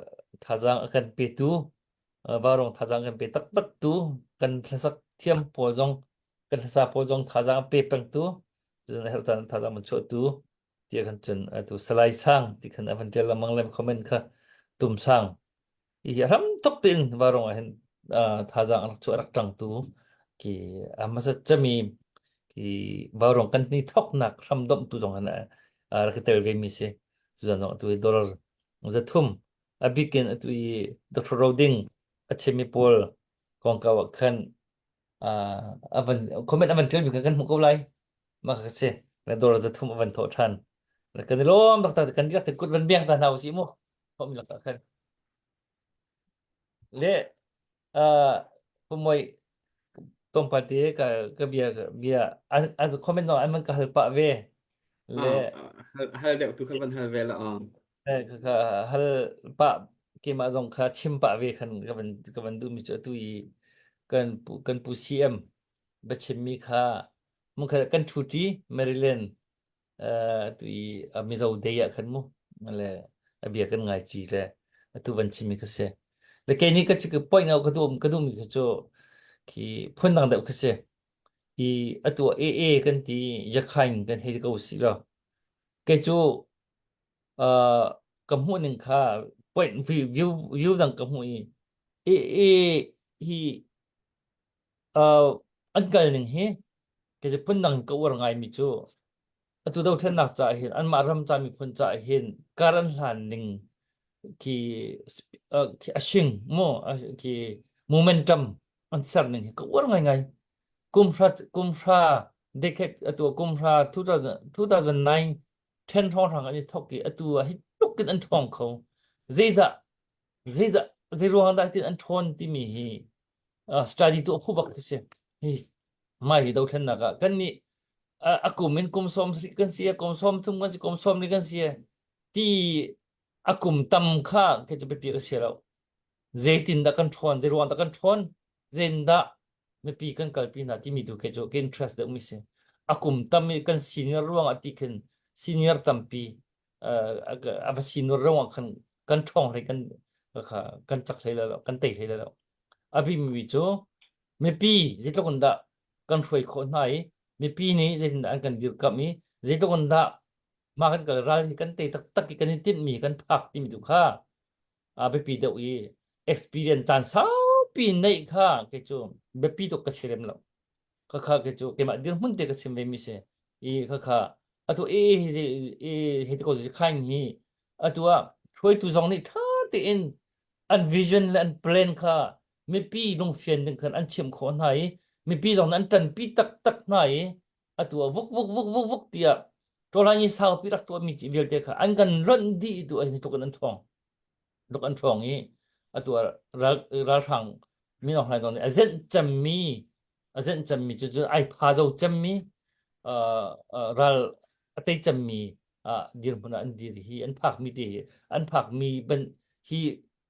Speaker 7: thazaang a kan petu uh, vaurawng thazaang kan pe taktak tu kan hlasak thiam pawl zong kan hlasa pawl zong thazaang a pe pengtu cun a herh caan thazaang man chuahtu tiah khan cun atu Salai Sang ti khan a van ṭial lengmang le comment kha Tum Sang hi ram tuk tein vaurawng ah hin thazaang rak chuah rak ṭangtu ki a hmasa cemi ki vaurawng kan ni thoknak hram domhtu zong han rak i tel ve mi si cuzan zong atu i dollar zathum a bikin atu i Dr. Roding a chimmi pawl kongkau ah khan a van comment a van ṭialmi kha kan hmuh ko lai mah kha si na dollar zathum a van thawh ṭhan kan i lawm taktak kan dihlak te kut van biang ta hna usih mu thawhmi lakah khan le uh pumoi tlawmpal te ka ka bia bia an an comment no an man ka hal pah ve le
Speaker 1: hal hal deuh tu kha van hal ve la
Speaker 7: eh ka ka hal pah keimah zong kha chim pah ve khan ka van ka van duh mi cu atu i kan pu kan pu CM biachim mi kha mun kha kan thu ṭi Maryland atu i Mizo Day ah khan mu le a bia kan ngai ṭi le atu van chimmi kha si le kei nih ka ka point out ka duh ka duhmi kha cu khi phun dang deuh kha si i atu AA kan ti Yakhain kan hei ko si lo kei cu ka hmuh ning kha point view view view dang ka hmuh i AA hi an kal ning hi kei cu phundang ka uar ngaimi cu atu dothlennak caah hin anmah ram ca miphun caah hin kar an hlan ning khi khi a hring mu khi momentum an ser ning hi ka uar ngaingai. Kum hra kum hra decade atu kum hra 2009 10 hrawnghrang an i thok i atu ah hi tluk in an ṭhawng kho. Zeidah zeidah zei ruang dah tin an ṭhawn timi hi study tu a phu bak khi si. Hi mai hi dothlennak ah kan nih a kum in kum sawm kan si kum sawm thum kan si kum sawm li kan si ti a kum tam kha ke chu biapi ka si lo zeitin dah kan ṭhawn zei ruang dah kan ṭhawn zeitin mipi kan kalpi hna timi tu ke cu ke interest deuh mi si a kum tam i kan senior ruang ah ti khin senior tampi. a va si nur rong ah khan kan ṭhawng hlei kan kha kan cak hlei lo kan tei hlei lo a biami cu mipi zeitluk in dah kan hruai khawh hna i mipi nih zeitindah an kan dirkamh i zeitluk in dah mah kan kal ral hi kan tei taktak i kan i tinhmi kan phak timi tu kha a biapi deuh i experience caan saupi neih kha kei cu biapi tuk ka chim lo khakha kei cu keimah dirhmun te ka chim ve mi si i khakha atu e hi e hi te ko khain hi atu ah hruaitu zong nih tha tein an vision le an plan kha mipi lungfian ding khan an chimh khawh hna i mipi zong nih an ṭanpi taktak hna i atu ah vuk vuk vuk vuk vuk tiah ṭawlai saupi rak tuahmi vialte kha an kan lonh dih tu ah tluk in an ṭhawng tluk an ṭhawng i atu ah ral ralhrang minung hlai zong nih a zenh cemmi a zenh cemmi cu cu ai pha zo cemmi ral a tei cemmi ah dirhmun ah an dir hi an phakmi te hi an phakmi ban hi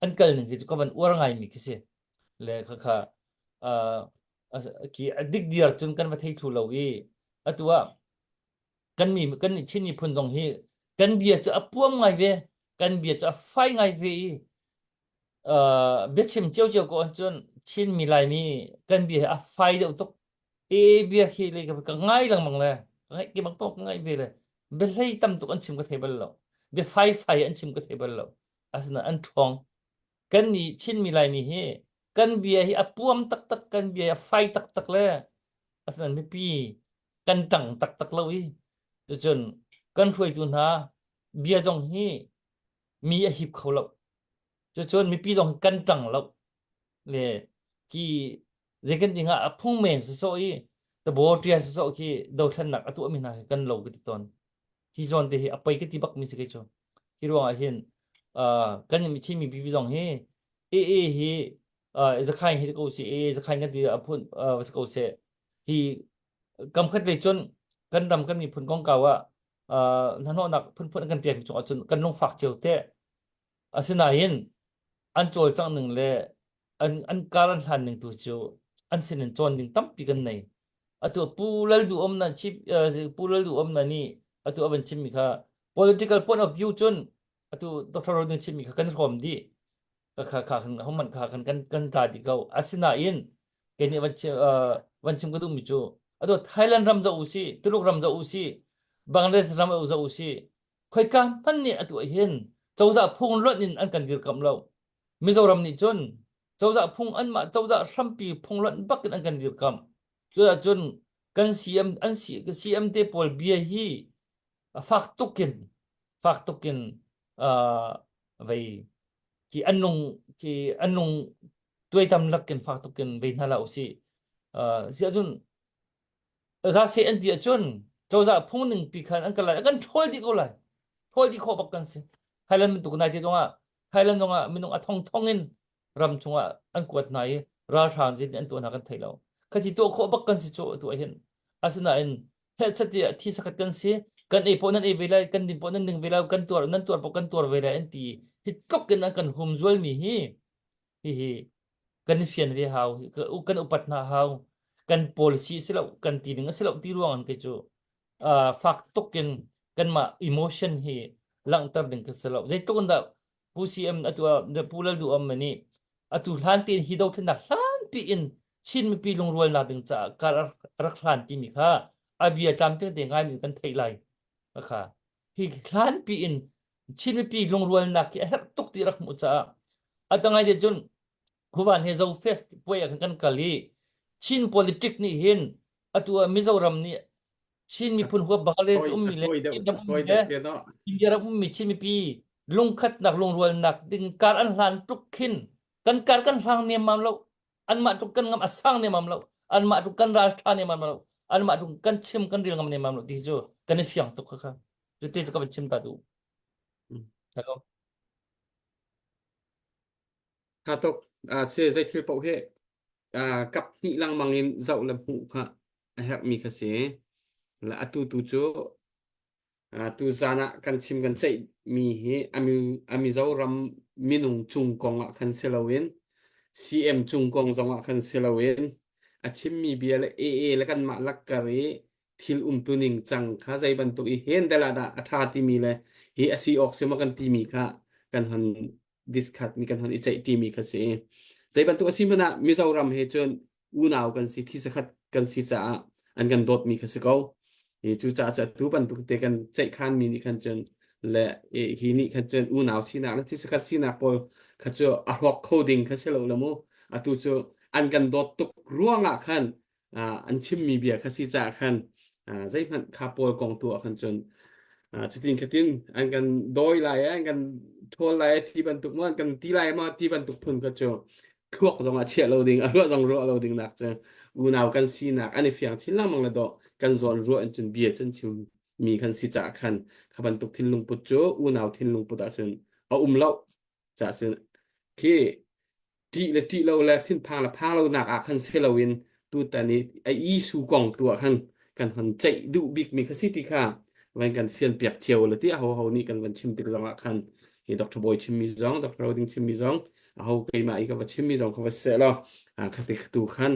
Speaker 7: an kal ning hi cu ka van uar ngaimi khi si le khakha khi a dik diar cun kan va thei thlu lo i atu ah kan mi kan Chin miphun zong hi kan bia cu a puam ngai ve kan bia cu a fai ngai ve i biachim ciocio ko ahcun Chin mi Laimi kan bia hi a fai deuh tuk e bia khi le ka ngai lengmang le ka ngaih ki bang ka ngai ve le biahlei tam tuk an chim ka thei bal lo bia fai fai an chim ka thei bal lo asinain an ṭhawng kan nih Chin mi Laimi hi kan bia hi a puam taktak kan bia hi a fai taktak le asinain mipi kan ṭang taktak lo i cucun kan hruaitu hna bia zong hi mi a hip kho lo cucun mipi zong kan ṭang lo le ki zei kan ti hnga a phung men sawsawh i tabo ṭia sawsawh khi dothlennak a tuahmi hna hi kan lo ka ti tawn hi zawn te hi a poi ka ti bak mi si kei cu hi ruangah hin kan Chin mipi zong hi AA hi zakhain hi ko si AA zakhain kan ti a phun si ko seh hi kam khat lei cun kan ram kan miphun kongkau ah hnahnawhnak phunphun an kan pek mi cungah cun kan lungfak cio te asinain an cawlcangh ning le an an kar an hlan ning tu cu an sin in cawn ding tampi kan nei atu pu lal du om na chief pu lal du om na ni atu avan chim mi kha political point of view cun atu Dr. Rodin chim mi kha kan hrawm di kha kha kha kan homan kha kan kan kan tla di ko asinain ke nih van chim van chim ka duh mi cu atu Thailand ram za u si Tuluk ram za u si Bangladesh ram za u si khoika hmanh nih atu hin cozah phung lonh in an kan dirkamh lo Mizoram nih cun cozah phung anmah cozah hrampi phung lonh bak in an kan dirkamh cuahcun kan CM an CM te pawl bia hi fak tukin fak tukin uh, vei ki an lung ki an lung tuaitam lakin fak tukin vei hna la usih uh, si ahcun za se an ti ahcun cozah phung ning pi khan an kan lai kan ṭhawl dih ko lai ṭhawl dih khawh bak kan si Thailand bantuk nai te zongah Thailand zongah minung a thong thong in ram chungah an kuat hna i ralhrang zin an tuah hna kan thei lo khati tuah khawh bak kan si cu tu hin asinain hehchat tiah thi sakhat kan si kan ei pawh nan ei ve lai kan din pawh nan ding ve lai kan tuar nan tuar pawh kan tuar ve lai an ti hi tluk in an kan humzual mi hi hihi kan i fian ve hau kan upat hna hau kan policy si lo kan ti ding a si lo ti ruang an kei cu fak tuk in kanmah emotion hi langhter ding ka si lo zeitluk in dah Pu CM atu Pu Lal Duh Om nih atu hlan tiin hi dothlennak hlan pi in Chin mipi lungrualnak ding caah kar rak hlan timi kha a bia tlamtling te ngai mi kan theih lai kha hi hlan pi in Chin mipi lungrualnak hi a herh tuk ti rak hmuh caah a tangai te cun Huvan he Zo Fest puai ah khan kan kal i Chin politic nih hin atu ah Mizoram nih Chin miphun huap Bangladesh ummi le India ram ummi Chin mipi lungkhatnak lungrualnak ding kar an hlan tluk khin kan kar kan hlang niammam lo anmah tluk kan ngam a sang niammam lo anmah tluk kan ral tha niammam lo anmah tluk kan chim kan ril ngam niammam lo ti cu kan i fiang tuk kha cu te cu ka van chim ta du hello
Speaker 1: Tha tuk. Uh, si zei thil paoh hi uh, kap hnih lengmang in zoh le hmuh kha a herhmi kha si. Le atu tu cu uh, tu zan ah kan chim kan ceihmi hi a mi a Mizoram minung cung kong ah khan si loin CM cung kong zong ah khan si loin a chimmi bia le AA le kanmah lakkar i thil umtu ning cang kha zei bantuk i hen del ah dah a ṭha timi le hi a si awk si maw kan timi kha kan hon discuss mi kan hon i ceih timi kha si. Zei bantuk a si hmanh ah Mizoram he cun unau kan si thisakhat kan si caah an kan dawtmi kha si ko. I cucaah cu atu bantuk te kan ceihkhan mi nih khan cun le hi nih khan cun unau sinak le thisakhat sinak pawl kha cu a hrawk kho ding kha si lo le mu. Atu cu an kan dawt tuk ruangah khan an chimmi bia kha si caah khan zeihmanh kha pawl kong tu ah khan cun cutin khatin an kan dawi lai an kan ṭhawl lai ti bantuk maw an kan ti lai maw ti bantuk phun kha cu thluak zong ah chiah lo ding a ruah zong ruah lo ding nak cu unau kan sinak an i fiang chin lengmang le dawh kan zawn ruah in cun bia cun chim mi kan si caah khan kha bantuk thinlung put cu unau thinlung put ah cun a um lo caah cun khi ṭih le ṭih lo le thinphang le phang lo nak ah khan si loin tutan i a Isu kong tu ah khan kan hon ceih duh bikmi kha si ti kha van kan fian piak cio le ti aho ho nih kan van chim tik zong ah khan hi Dr. Bawi chimmi zong Dr. Roding chimmi zong aho keimah i ka va chimmi zong kha va seh law khati tu khan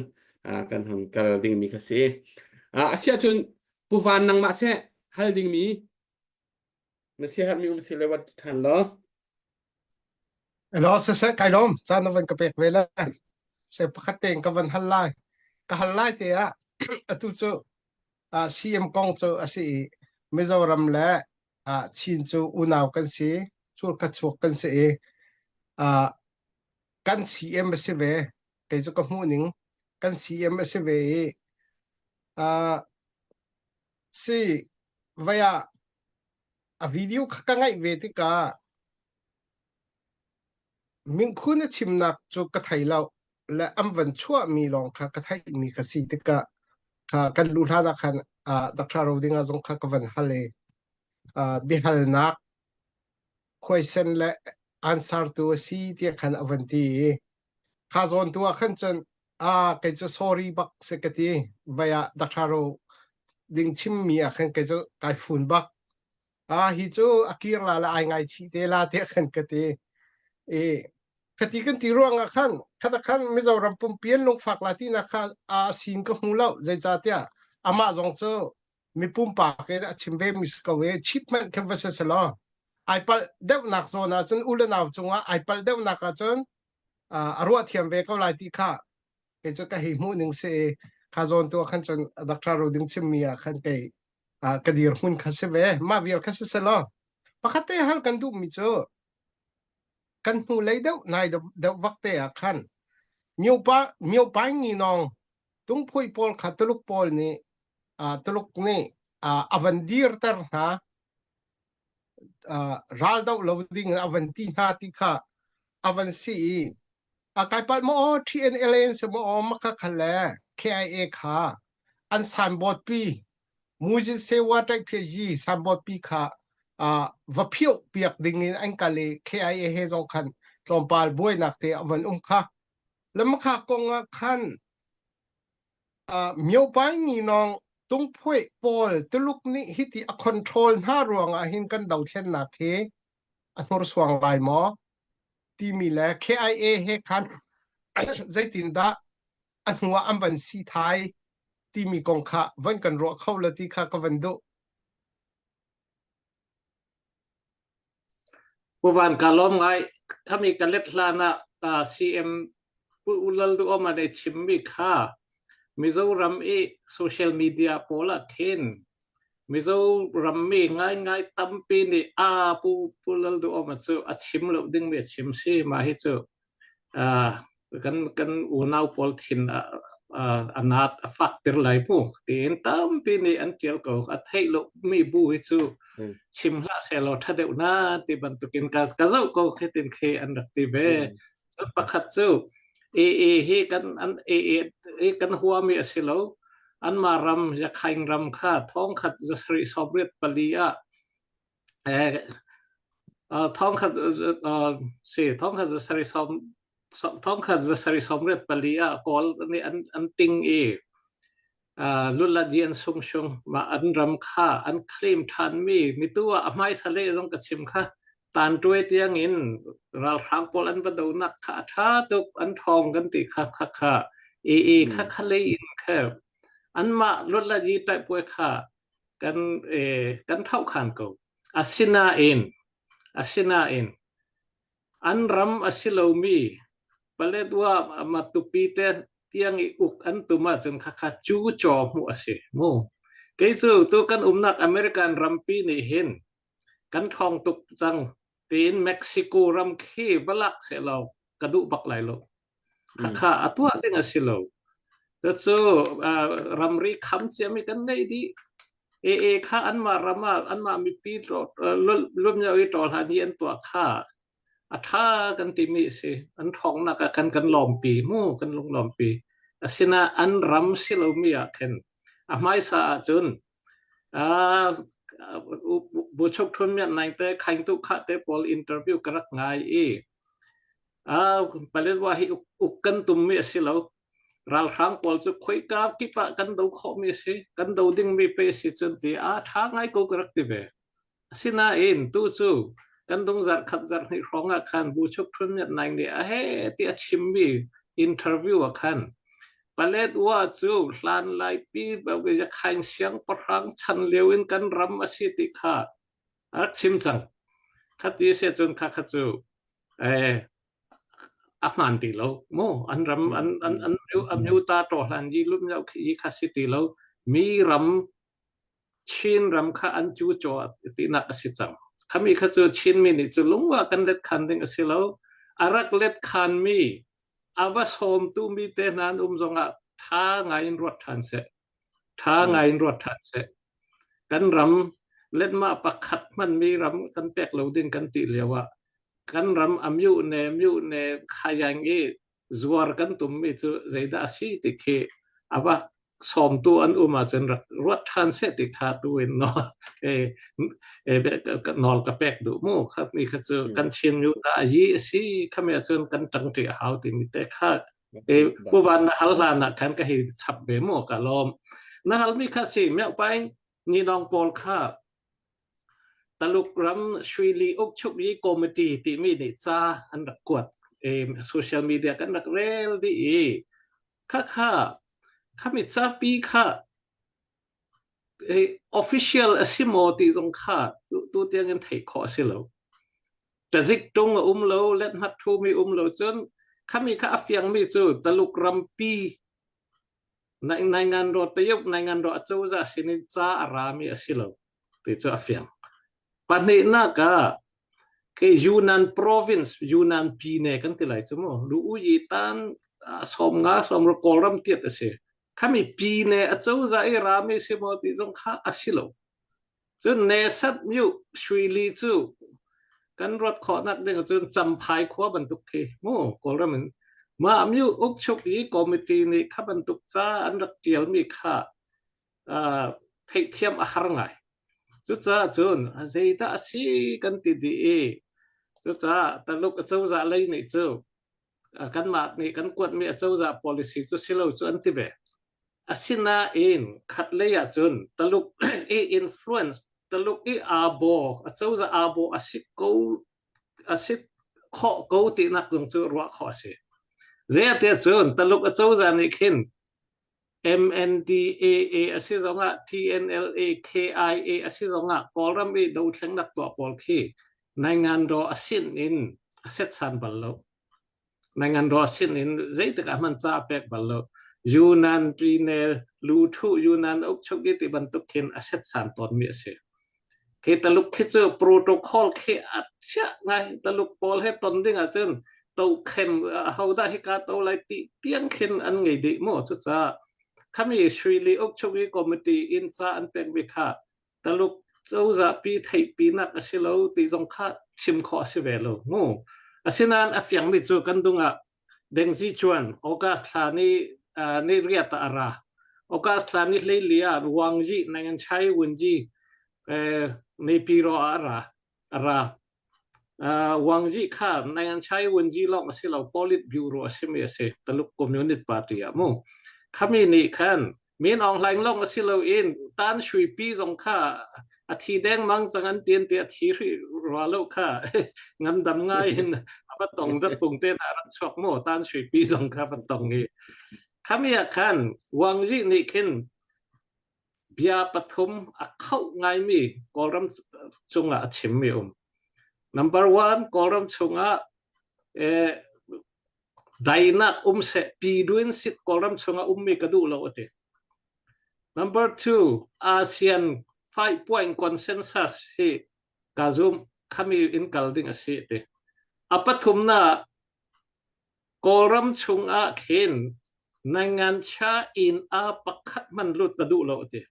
Speaker 1: kan hon kal dingmi kha si asiah cun Pu Van nangmah seh hal dingmi na siaherhmi um si le wat ṭhan law
Speaker 6: Elo siseh kai lawm caan na van ka pek ve le se pakhat tein ka van hal lai ka hal lai te ah atu cu uh, CM kong cu a si i Mizoram le uh, Chin cu unau kan si churkhat chuak kan si i uh, kan CM a si ve kei cu ka hmuh ning kan CM a si ve i uh, si vai ah a video kha ka ngaih ve tikah Mingkhun a chimnak cu ka thei lo le an van chuahmi lawng kha ka theihmi ka si tikah kha kan luh hlan ah khan uh, Dr. Rodinga zong kha ka van hal i uh, biahalnak khuaisen le answer tu a si tiah khan a van ti i kha zawn tu ah khan cun ah kei cu sorry bak si ka ti vai ah Dr. Ro ding chimmi ah khan kei cu kai fun bak ah hi cu a kir la la ai ngaichih te la tiah khan ka ti i khati kan ti ruangah khan khata khan Mizoram pumpi an lungfak la tinak kha a sin ka hmu lo zeicahtiah amah zong cu mi pumpak in a chim ve mi si ko i chip hmanh khan va se law ai palh deuhnak zawn ah cun u le nau cungah ai palh deuhnak ah cun a ruah thiam ve ko lai ti kha kei cu ka hei hmuh ning si i kha zawn tu ah khan cun Dr. Roding chimmi ah khan kei ka dirhmun kha si ve mah vial kha si selaw pakhat te hal kan duhmi cu kan hnu lei deuh nai deuh vak te ah khan myopa myopai ngi nong tungphui pawl kha tuluk pawl nih tuluk nih a van dirter hna ral doh lo ding a van ti hna ti kha a van si i a kai palh maw aw TNLA si maw aw maka kha le KIA kha an signboard pi Mujin Sewa Taih Phye Yi signboard pi kha uh, va phiuh piak ding in an kal i KIA he zong khan tlawmpal buainak te a van um kha lamkha kong ah khan uh, myopai ni nong tungphui pawl tuluk nih hiti a control hna ruangah hin kan dothlennak hi a hnursuang lai maw timi le KIA he khan zeitindah a hnuah an van si thai timi kong kha van kan ruah kho la ti kha ka van duh.
Speaker 3: Pu Van ka lawm ngai. Thami ka let hlan ah CM Pu Lal Duhoma nih chimmi kha Mizoram i social media pawl ah khin Mizoram mi ngaingai tampi nih a Pu Pu Lal Duhoma cu a chim lo dingmi a chim si mah hi cu kan kan unau pawl thin a nat a fak tir lai mu tiin tampi nih an tial ko a theih lo mi bu hi cu chim hlah selaw tha deuh na ti bantukin ka ka zoh ko khi tin khi an rak ti ve pakhat cu AA hi kan an AA hi kan huami a si lo anmah ram Yakhaing ram kha thong khat zasarih sawmriat pali ah thong khat si thong khat zasarih sawm thong khat zasarih 94 ah Kawl nih an an ting i Luladi an sung sung mah an ram kha an claim ṭhanmi mitu ah a hmaisa le zong ka chim kha tanṭuai tiang in ralhrang pawl an va donak kha a ṭha tuk an ṭhawng kan ti kha kha kha AA kha kha lei in kha. Anmah luatlat i taihpuai kha kan eh, kan thlauhkhan ko. Asinain asinain an ram a si lomi Paletwa Matupi te tiang i uk an tum ahcun khakha cu caw hmuh a si mu. Kei cu tu kan umnak American rampi nih hin kan ṭhawng tuk cang tiin Mexico ram khi va lak sehlaw ka duh bak lai lo. Khakha a tuah ding a si lo. Cucu ramri kham ciami kan neih dih. AA kha anmah ram ah anmah mipi lumyo i ṭawl hlan hi an tuah kha a ṭha kan timi a si. An ṭhawngnak ah khan kan lawmpi mu, kan lunglawmpi. Asinain an ram si lomi ah khin a hmaisa ahcun Buchuk Thun Myat Naing te Khaing Tu Kha te pawl interview ka rak ngai i Paletwa hi uk kan tummi a si lo. Ralhrang pawl cu khoika kip ah kan do khawhmi a si. Kan do dingmi pe si cun ti a ṭha ngai ko ka rak ti ve. Asinain tu cu kan dung zarh khat zarh hnih hrawng ah khan Buchuk Thun Myat Naing nih a he ti a chimmi interview ah khan Paletwa cu hlan laipi Khaing siangpahrang chan lio in kan ram a si ti kha a rak chim cang. Khati si cun kha kha cu eh, a hmaan ti lo mu an ram an an an an ta to hlan yi lum yau khi kha si ti lo mi ram Chin ram kha an cu caw tinak a si cang khami kha cu Chin mi nih cu lungwa kan let khan ding a si lo a rak let khan mi a va sawmtu mi te hna an um zongah tha ngai in ruat than seh Ṭha ngai in ruat ṭhan seh. Kan ram letmah pakhat hmanmi ram kan pek lo ding kan ti lio ah kan ram a myu ne myu ne khayang i zuar kan tummi cu zeidah a si ti khi a va sawmtu an um ahcun rak ruat ṭhan seh ti kha tu in nawl e, e, nawl ka pek duh mu kha mi kha cu kan Chin myu ta a yi a si khami ahcun kan ṭangṭi a hau timi te kha E pu van na hal hlan ah khan ka hei chap ve mu ka lawm. Na halmi kha si meuhpaing ni nong pawl kha Taluk ram Shuili Ukchuk Yi Committee timi nih ca an rak kuat. E, social media kan rak rel dih i kha kha khami capi kha e, official a si maw ti zong kha tu tiang in theih khawh a si lo. Tazik tung a um lo, let-hmat thumi um lo cun khami kha a fiangmi cu Taluk rampi nai ngan ro tayuk nai ngan ro acozah sinin ca a rami a si lo ti cu a fiang. Pahnihnak ah ke Yunnan province Yunnan pine kan ti lai cu mu lu u yi tan som nga som ro Kawlram tiat a si. Khami pine acozah i rami si maw ti zong kha a si lo. Cun Nesat myu Shuili cu kan ruat khawhnak ding ahcun Champhai khua bantuk khi mu Kawlram in mah myu ukchuk i committee nih kha bantuk ca an rak ṭialmi kha uh, theihthiam a har ngai. Cucaah cun zeidah a si kan ti dih i cucaah Taluk acozah lei nih cu kanmah nih kan kuatmi acozah policy cu si lo cu an ti ve. Asinain khatlei ahcun Taluk i influence Taluk i aa baw acozah aa baw a si ko a si khawh ko tinak zong cu ruah khawh a si. Zeitiah cun Taluk acozah nih khin MNDAA a si zongah TNLA KIA a si zongah Kawlram i dothlengnak tuah pawl khi naingandaw a sin in a setsan bal lo. Naingandaw sin in zeitik ah hmanh ca a pek bal lo. Yunnan Pine Luthu Yunnan ukchuk i ti bantuk khin a setsan tawnmi a si. Khi Taluk khi cu protocol khi a chiah ngai. Taluk pawl he ton ding ahcun tokhem hodah hika to lai ti tiang khin an ngei dih mu. Cucaah khami Shuili ukchuk i committee in ca an pekmi kha Taluk cozah pi theihpinak a si lo ti zong kha chim khawh a si ve lo mu. Asinain a fiangmi cu kan dung ah Deng Zichuan August thla ni uh, ni riat ah a ra. August thla ni hleili ah Wang Yi Nangan Chai Wunji eh, Naypyidaw ah a ra. A ra. Uh, Wang Yi kha Nangan Chai Wunji lawng a si lo Politburo a simi a si Taluk Communist Party ah mu. Khami nih khan Min Aung Hlaing lawng a si lo in Tan Shui Pi zong kha a thi dengmang cang an tin ti a thi hrih rua lo kha ngandam ngai in a va tong dat pung te na rak chuak mu Tan Shui Pi zong kha va tong i khami ah khan Wang Yi nih khin. Bia pathum a khauh ngaimi Kawlram cungah a chimmi um. Number one, Kawlram chungah eh, dainak um seh, pi duin sit Kawlram chungah ummi ka duh lo a ti. Number two, ASEAN 5 point consensus hi ka zum khami in kal ding a si ti. A pathumnak Kawlram chungah khin Nangancha inn ah pakhat hmanh lut ka duh lo a ti.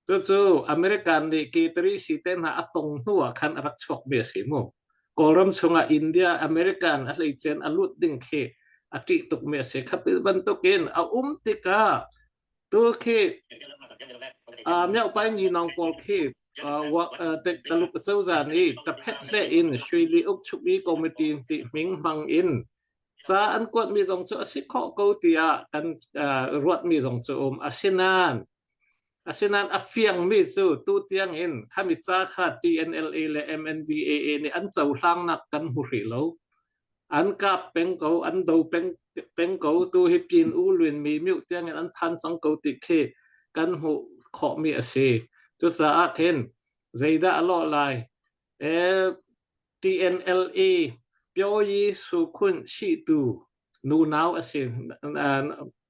Speaker 3: Cucu American nih K3 si te hna a tong hnu ah khan a rak chuakmi a si mu. Kawlram chungah India, American a hleicen a lut ding khi a ṭih tukmi a si. Khapi bantukin a um tikah tu khi Myopai Nyinawng pawl khi Taluk cozah nih taphet hle in Shuili Ukchukmi Committee ti hming hmang in ca an kuatmi zong cu a si khawh ko tiah kan ruatmi zong cu um. Asinain asinain a fiangmi cu tu tiang in khami ca kha TNLA le MNDAA nih an cohlangnak kan hmu hrih lo. An kap peng ko, an do peng, peng ko. Tu hi pin u luin mi miu tiang in an phan cang ko ti khi kan hmuh khawhmi a si. Cucaah khin zeidah a lawh lai? E, TNLA Pyoyi Sukhun Shitu nunau a si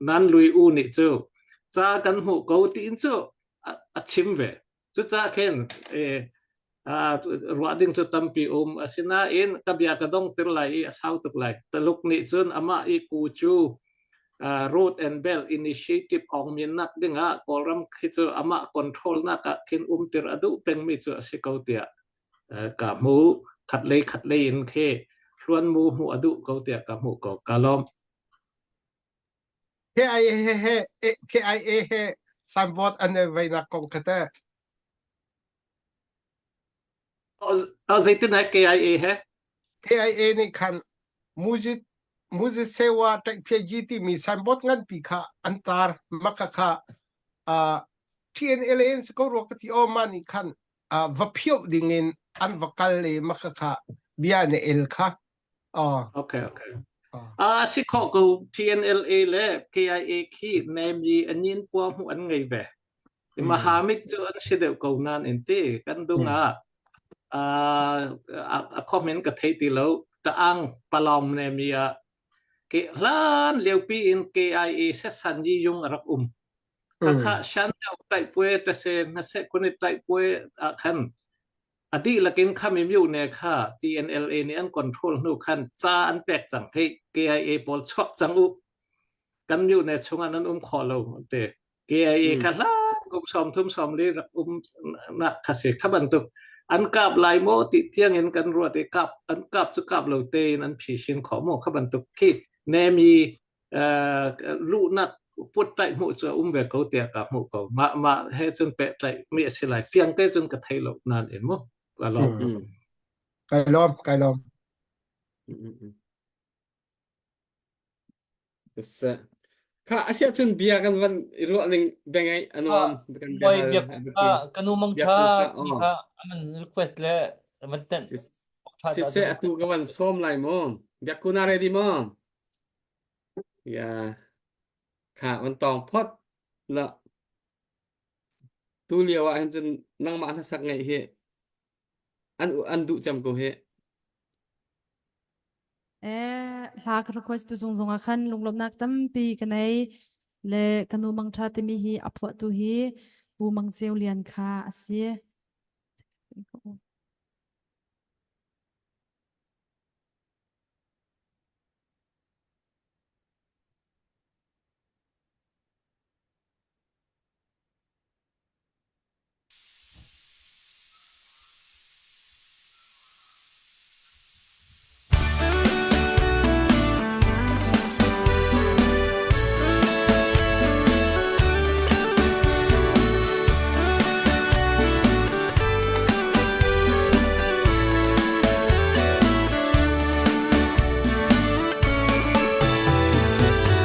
Speaker 3: nan lui u nih cu ca kan hmuh ko tiin cu a chim ve. Cucaah khin ruah ding cu tampi um. Asinain ka bia ka dongter lai i a sau tuk lai. Taluk nih cun amah i ku cu Road and Belt Initiative awngminnak dingah Kawlram khi cu amah control nak ah khin umtir a duh pengmi cu a si ko tiah ka hmu. Khatlei khatlei in khi hluanmu hmuh a duh ko tiah ka hmuh ko. Ka lawm.
Speaker 6: KIA he he KIA he signboard an i veinak kong kha teh.
Speaker 3: Zeitin he KIA he?
Speaker 6: KIA nih khan Mujit Mujit Sewa Taikpyeji timi signboard nganpi kha an tar maka kha uh, TNLA in si ko rua ka ti o ma nih khan uh, va phioh ding in an va kal le maka kha bia ne el kha Oh.
Speaker 3: Okay, okay. Ah, si kho ko TNLA le KIA khi nem yi anin pua mu an ngei ve. Mahamit cu an si deuh ko nan in ti kan dung ah a comment ka thei ti lo ta ang palong ne mi a ke hlan leupi in KIA se san yi yung rak um. Kha shan deuh tai pue ta se na se kunit tai pue a khan A dihlak in khami myone kha TNLA nih an control hnu khan ca an pek cang. Hei KIA pawl chuak cang u. Kan myone chungah nan um khawh lo te. KIA kha hlan kum som thum som li rak um nak kha si kha bantuk an kap lai maw ti tiang in kan ruat i kap an kap cu kap lo te in an phi khawh maw kha bantuk khi nemi luhnak put tlaih hmuh cu a um ve ko tiah ka hmuh ko mah mah he cun pehtlaih mi a si lai fiang te cun ka thei lo nan in mu ka lawm
Speaker 6: kai lawm kai lawm
Speaker 1: Kha asia cun bia kan van i ruah ning bengai anuam kan bia
Speaker 7: hal kanu mang tha ti kha aman request le man ten
Speaker 1: siseh atu ka van som lai mu biakuna ready mo Ya, kha on tawng phot la tu lio ah hin cun nangmah hnasak ngeih hi an an duh cem ko hi.
Speaker 4: Eh, hla ka request tu zung zung ah khan lunglawmhnak tampi ka nei le ka nu mangtha timi hi a phuahtu hi Pu Mang Ceu Lian kha a si.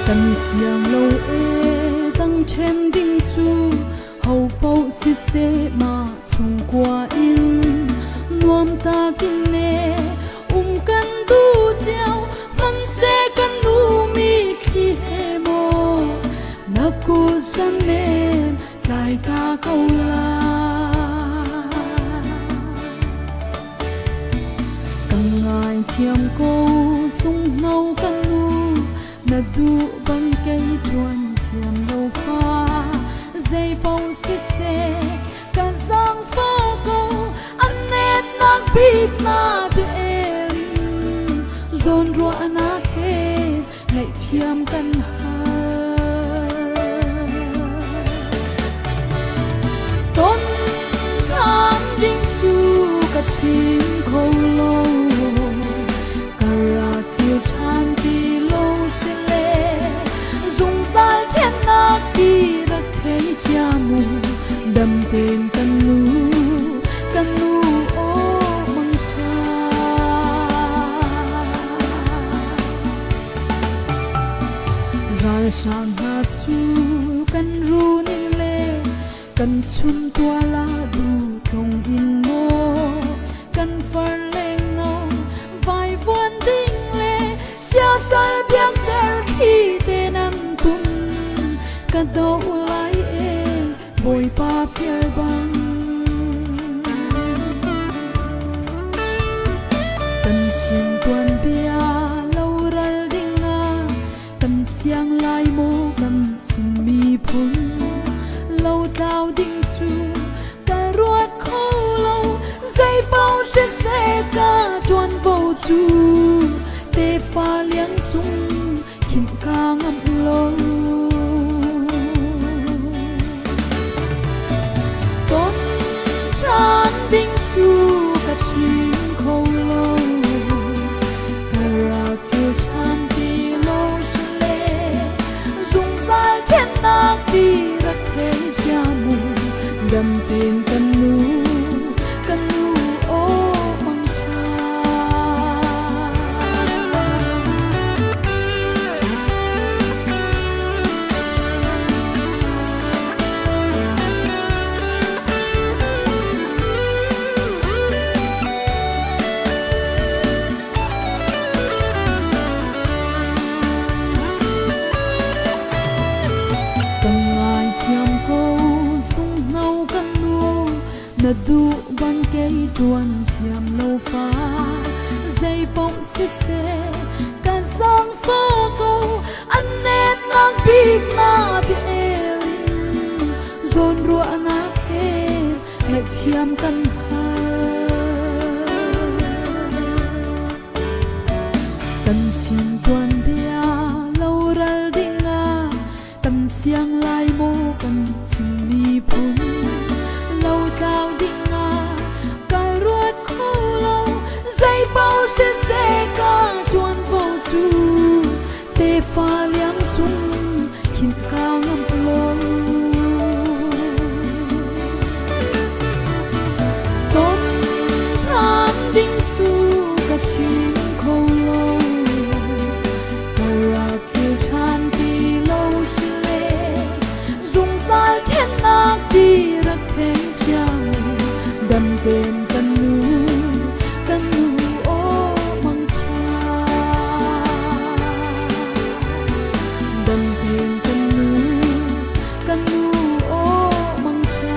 Speaker 5: Kan siang lo e dang ṭhen ding cu ho paoh siseh mah chungkua in nuam takin le um kan duh cio hmanhseh kan nu mitthli he maw na kut zanem tlai. ngaithiam ko sunghno kan nu na duh bang kei ṭuan thiam lo fa zei paoh siseh ka zaangfah ko an netnak bik na bia in zawnruahnak he ngaihthiam kan hal. Ton ṭhan ding cu ka chim kho lo, ka rak kir ṭhan ti lo sile zungzal ṭhennak ti rak thei cia mu dam tein kan nu kan nu aw mangṭha. Ralhrang hna cu kan run in le kan chumtual ah duhtlung in maw kan far lengno vaivuan ding le siasal biakter thli te nan tum ka doh lai e Bawipa fial bang. Kan chim tuanbia loral dingah kan siang lai maw kan Chin miphun lotlau ding cu ka ruat kho lo zei paoh siseh ka ṭuanvo cu tefa liang cung khinh ka ngamh lo. Ton ṭhan ding cu ka chim kho lo. Ka rak kir ṭhan ti lo sile zungzal ṭhennak ti rak thei cia mu dam tein kan nu kan nu aw mangṭha. Ka ngaithiam ko sunghno kan nu Na duh bang kei ṭuan thiam lo fa zei paoh siseh ka zaangfah ko an netnak bik na bia el in zawnruahnak he ngaihthiam kan hal. Kan chim tuanbia loral dingah Kan siang lai maw kan Chin miphun lotlau dingah kai ruat kho lo zei paoh siseh ka ṭuanvo cu tefa liang cung khin ka ngamh lo. Ton ṭhan ding cu ka chim kho lo ka rak Kil ṭhan ti lo sile zungzal ṭhennak ti rak thei cia dam tein kan nu kan nu aw mangṭha dam tein kan nu kan nu aw mangṭha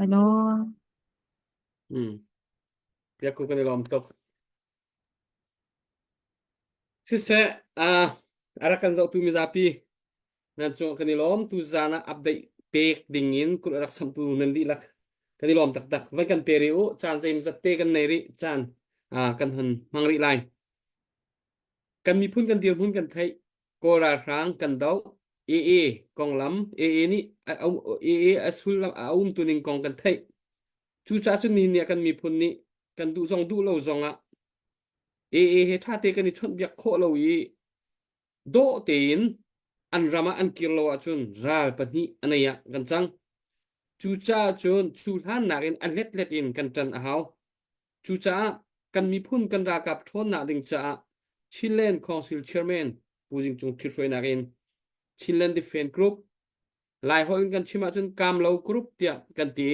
Speaker 4: Ano?
Speaker 1: Mm. Biakku kan i lawm tuk. Siseh, uh, a rak kan zohtu mizapi nan cung kan i lawm tu zan ah update pek ding in kut a rak samtu nan dihlak kan i lawm taktak. Vai kan pe rih u, caan zeimzat te kan nei rih, caan uh, kan hun hmang rih lai. Kan miphun kan dirhmun kan theih, Kawl ralhrang kan doh, AA konglam, AA nih AA a sullam a umtuning kong kan theih. Cucaah cun nihin ni ah kan miphun nih kan duh zong duh lo zong ah AA he ṭha te kan i chawnhbiak khawh lo i dawh tein an ram ah an kir lo ahcun ral pahnih a nei ah kan cang. Cucaah cun cu hlan nakin a letlet in kan ṭan a hau. Cucaah kan miphun kan ralkap ṭhawnnak ding caah Chinland Council Chairman Pu Zing Cung ṭhithruainak in Chinland Defense Group Laiholh in kan chim ahcun Kamlo Group tiah kan ti.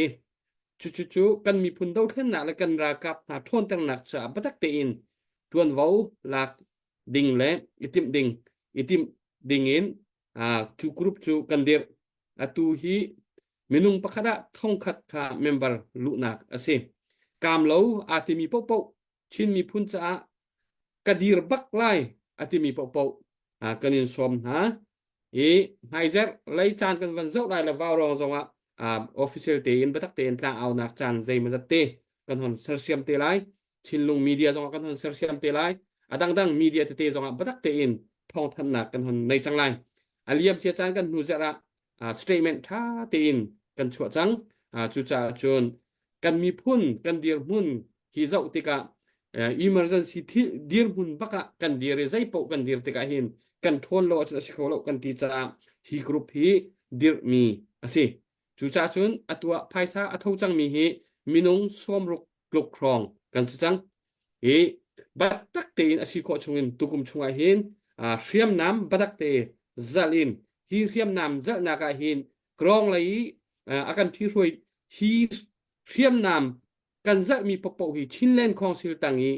Speaker 1: Cucucu kan miphun dothlennak le kan ralkap hna ṭhawnternak caah biatak tein tuanvo lak ding le i timh ding i timh ding in uh, cu group cu kan dirh. Atu hi. Minung pakhat ah thongkhat kha member luhnak a si. Kaam lo aa timi paohpaoh Chin miphun caah ka dir bak lai a timi paohpaoh kan in sawm hna. I hmaizerh lei caan kan van zoh lai le vaurawng zongah official tein biatak tein tlang aunak caan zeimawzat te kan hon sersiam te lai. Chinlung media zongah kan hon sersiam te lai. A dangdang media tete zongah biatak tein thawngthanhnak kan hon nei cang lai. A liam cia caan kan hnu zarh ah statement ṭha tein kan chuah cang. Cucaah cun kan miphun kan dirhmun hi zoh tikah emergency thil dirhmun bak ah kan dir i zeipaoh kan dir tikah hin kan ṭhawn lo ahcun a si kho lo kan ti caah hi group hi dirhmi a si. Cucaah cun atu ah phaisa a tho cangmi hi minung sawmruk tluk hrawng kan si cang. I biatak tein a si khawh chungin tukum chungah hin hriamnam biatak te zalh in hi hriamnam zalhnak ah hin krawng lei i a kan ṭhihruai hi hriamnam kan zalhmi paohpaoh hi Chinland Council tang i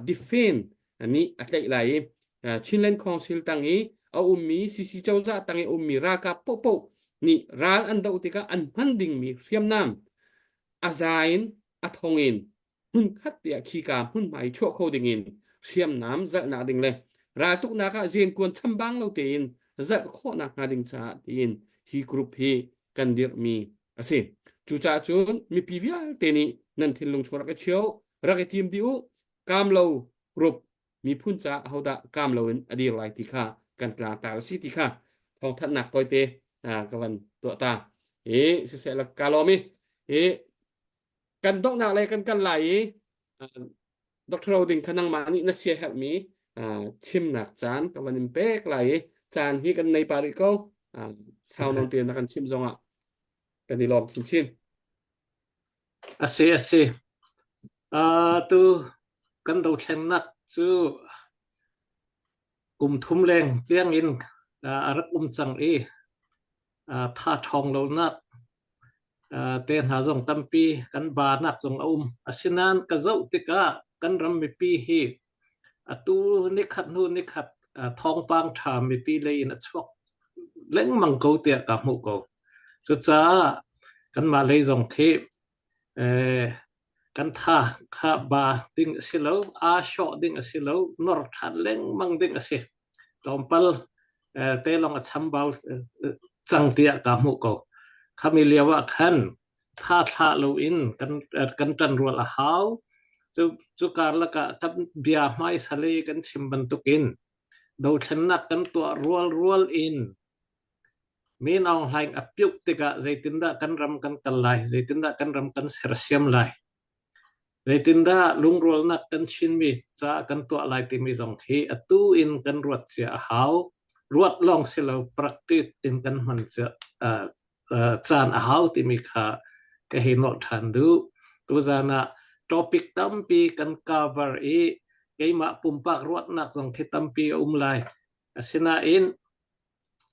Speaker 1: defend nih a tlaih lai i Chinland Council tang i a ummi CC cozah tang i a ummi ralkap paohpaoh nih ral an doh tikah an hman dingmi hriamnam a za in a thong in hmunkhat te ah khika hmunhma i chuah kho dingin hriamnam zalhnak ding le raltuknak ah zenkuan chambang lo tein zalh khawhnak hnga ding caah tiin hi group hi kan dirhmi a si. Cucaah cun mipi vialte nih nan thinlung chung rak i chio, rak i tim dih u, kaam lo group miphun caah ahodah kaam lo in a dir lai ti kha kan tlangtar a si ti kha thawngthanhnak tawite ka van tuah ta. I siseh la ka lawm i i kan donghnak lei kan kal lai i Dr. Roding kha nangmah nih na sia herhmi chimnak caan ka van in pek lai i caan hi kan nei pa rih ko sau nawn te na kan chim zongah kan i lawm chinchin.
Speaker 3: A si a si. Uh, tu kan dothlennak cu kum thum leng tiang in a rak um cang i tha ṭhawng lonak te hna zong tampi kan banak zong a um. Asinain ka zoh tikah kan ram mipi hi atu nikhat hnu nikhat thawngpang ṭha mipi lei in a chuak lengmang ko tiah ka hmuh ko. Cucaah kanmah lei zong khi kan tha kha ba ding a si lo, aa hrawh ding a si lo, nor ṭhan lengmang ding a si. Tlawmpal te lawng a chambau cang tiah ka hmuh ko. Khami lio ah khan tha thlah loin kan kan ṭanrual a hau. Cu cu karlak ah kan bia hmaisa lei kan chim bantukin dothlennak kan tuah rualrual in Min Aung Hlaing a piuh tikah zeitindah kan ram kan kal lai, zeitindah kan ram kan sersiam lai, zeitindah lungrualnak kan Chinmi caah kan tuah lai timi zong hi atu in kan ruat cia a hau. Ruat lawng si lo, practice in kan hman cia uh, uh, caan a hau timi kha ka hei nolh ṭhan duh. Tuzan ah topic tampi kan cover i keimah pumpak ruatnak zong khi tampi a um lai. Asinain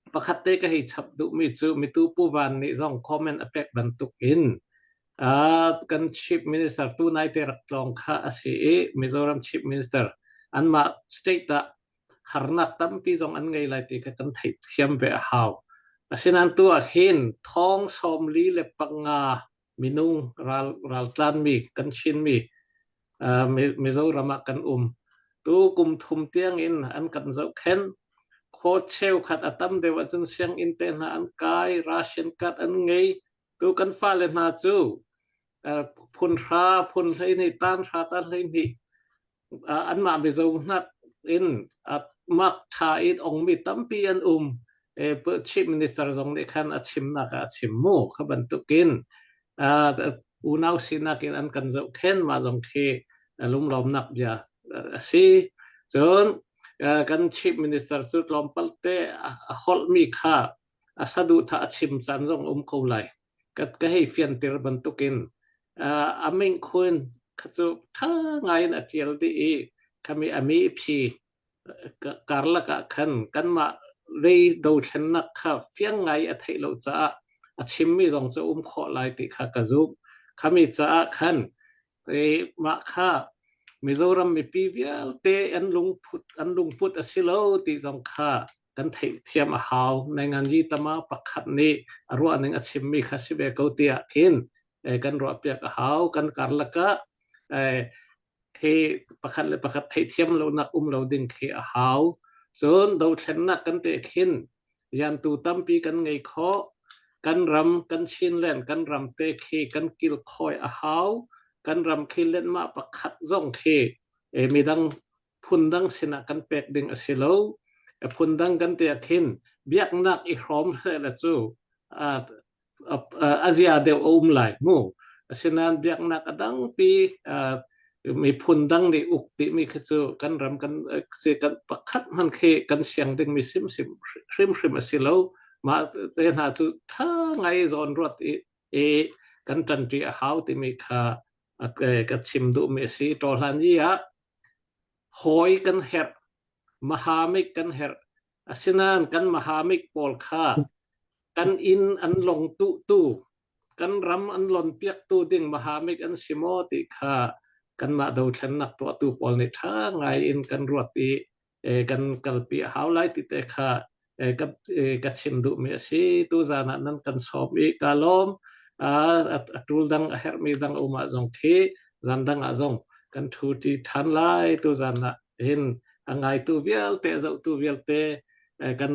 Speaker 3: Pakhat te ka hei chap duhmi cu mitu Pu Van nih zong comment a pek bantuk in uh, kan Chief Minister tu naite rak tlawng kha a si i Mizoram Chief Minister anmah state ah harnak tampi zong an ngei lai ti kha kan theihthiam ve a hau. Asinain tu ah hin thong 45 minung ral raltlanmi kan Chinmi uh, Mizoram ah kan um. Tu kum thum tiang in an kan zohkhenh. Khaw cheukhat a tam deuh ahcun sianginn te hna an kai, ration card an ngei. Tu kan fale hna cu uh, phun hra, phun 12, tan hra, tan 12 anmah Mizo hnak in mak tha in ongmi tampi an um. Chief Minister zong nih khan a chimnak ah a chim mu kha bantukin unau sinak in an kan zohkhen mah zong khi lunglawmnak bia a si. Cun kan Chief Minister cu tlawmpal te a holhmi kha a saduhthah a chim caan zong um ko lai. Ka ka hei fianter bantukin a mingkhun kha cu ṭha ngaiin a ṭial dih i khami a mi phi karlak ah khan kanmah lei dothlennak kha fiang ngai a theih lo caah a chimmi zong cu um khawh lai ti kha ka zumh. Khami caah khan mah kha Mizoram mipi vialte an lungput an lungput a si lo ti zong kha. kan theihthiam a hau. Nainganyi tama pakhat nih a ruahning a chimmi kha si ve ko tiah khin kan ruahpiak a hau. Kan karlak ah khi pakhat le pakhat theihthiam lonak um lo ding khi a hau. Cun dothlennak kan te khin riantu tampi kan ngei khawh. Kan ram, kan Chinland, kan ram te khi kan kilkhawi a hau. Kan ram khi lenmah pakhat zong khi midang phundang sinah kan pek ding a si lo. Phundang kan ti ah khin biaknak i hrawm le cu a zia deuh a um lai mu. Asinain biaknak a dangpi miphun dang nih uk timi khi cu kan ram kan si kan pakhat hman khi kan siang dingmi simsim hrimhrim a si lo. Mah te hna cu tha ngai zawn ruat i i kan ṭanṭi a hau timi kha ka chim duhmi a si. Ṭawhlan i ah hawi kan herh, mahamik kan herh. Asinain kan mahamik pawl kha kan inn an long tuhtu, kan ram an lonpiaktu ding mahamik an si maw ti kha kanmah dothlennak tuahtu pawl nih ṭha ngai in kan ruat i kan kalpi a hau lai ti te kha ka, ka chim duhmi a si. Tuzan ah nan kan sawm i ka lawm. A tul dang a herhmi dang um ah zong khi zan dang ah zong kan thu ti than lai. Tuzan ah hin a ngaitu vialte a zohtu vialte kan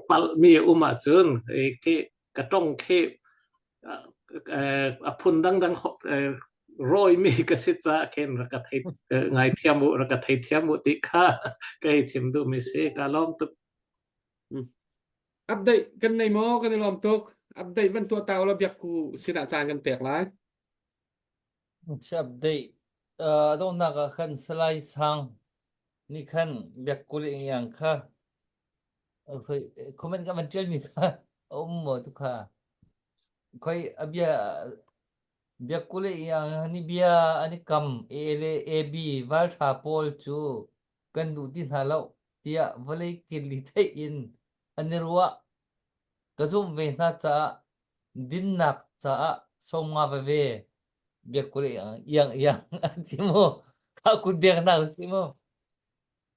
Speaker 3: palhmi um ahcun khi ka tong khi a phun dangdang rawimi ka si caah khin rak ka thei ngaithiam u rak ka theithiam u ti kha ka hei chim duhmi si ka lawm tuk.
Speaker 1: Update kan nei maw kan i lawm tuk. Update van tuah ta ulaw biak ku sinah caan kan pek lai.
Speaker 7: Update uh, donghnak ah khan Salai Sang nih khan biak kul yang kha comment ka van ṭialmi kha a um maw tu kha khoi a bia biakule ni bia an i kam A le AB valṭha pawl cu kan duh ti hna lo tiah vawlei kili theih in an i ruah ka zumh ve hna caah dinnak caah sawmnga veve biakule iang iang an ti mu kha kut biak hna usih mu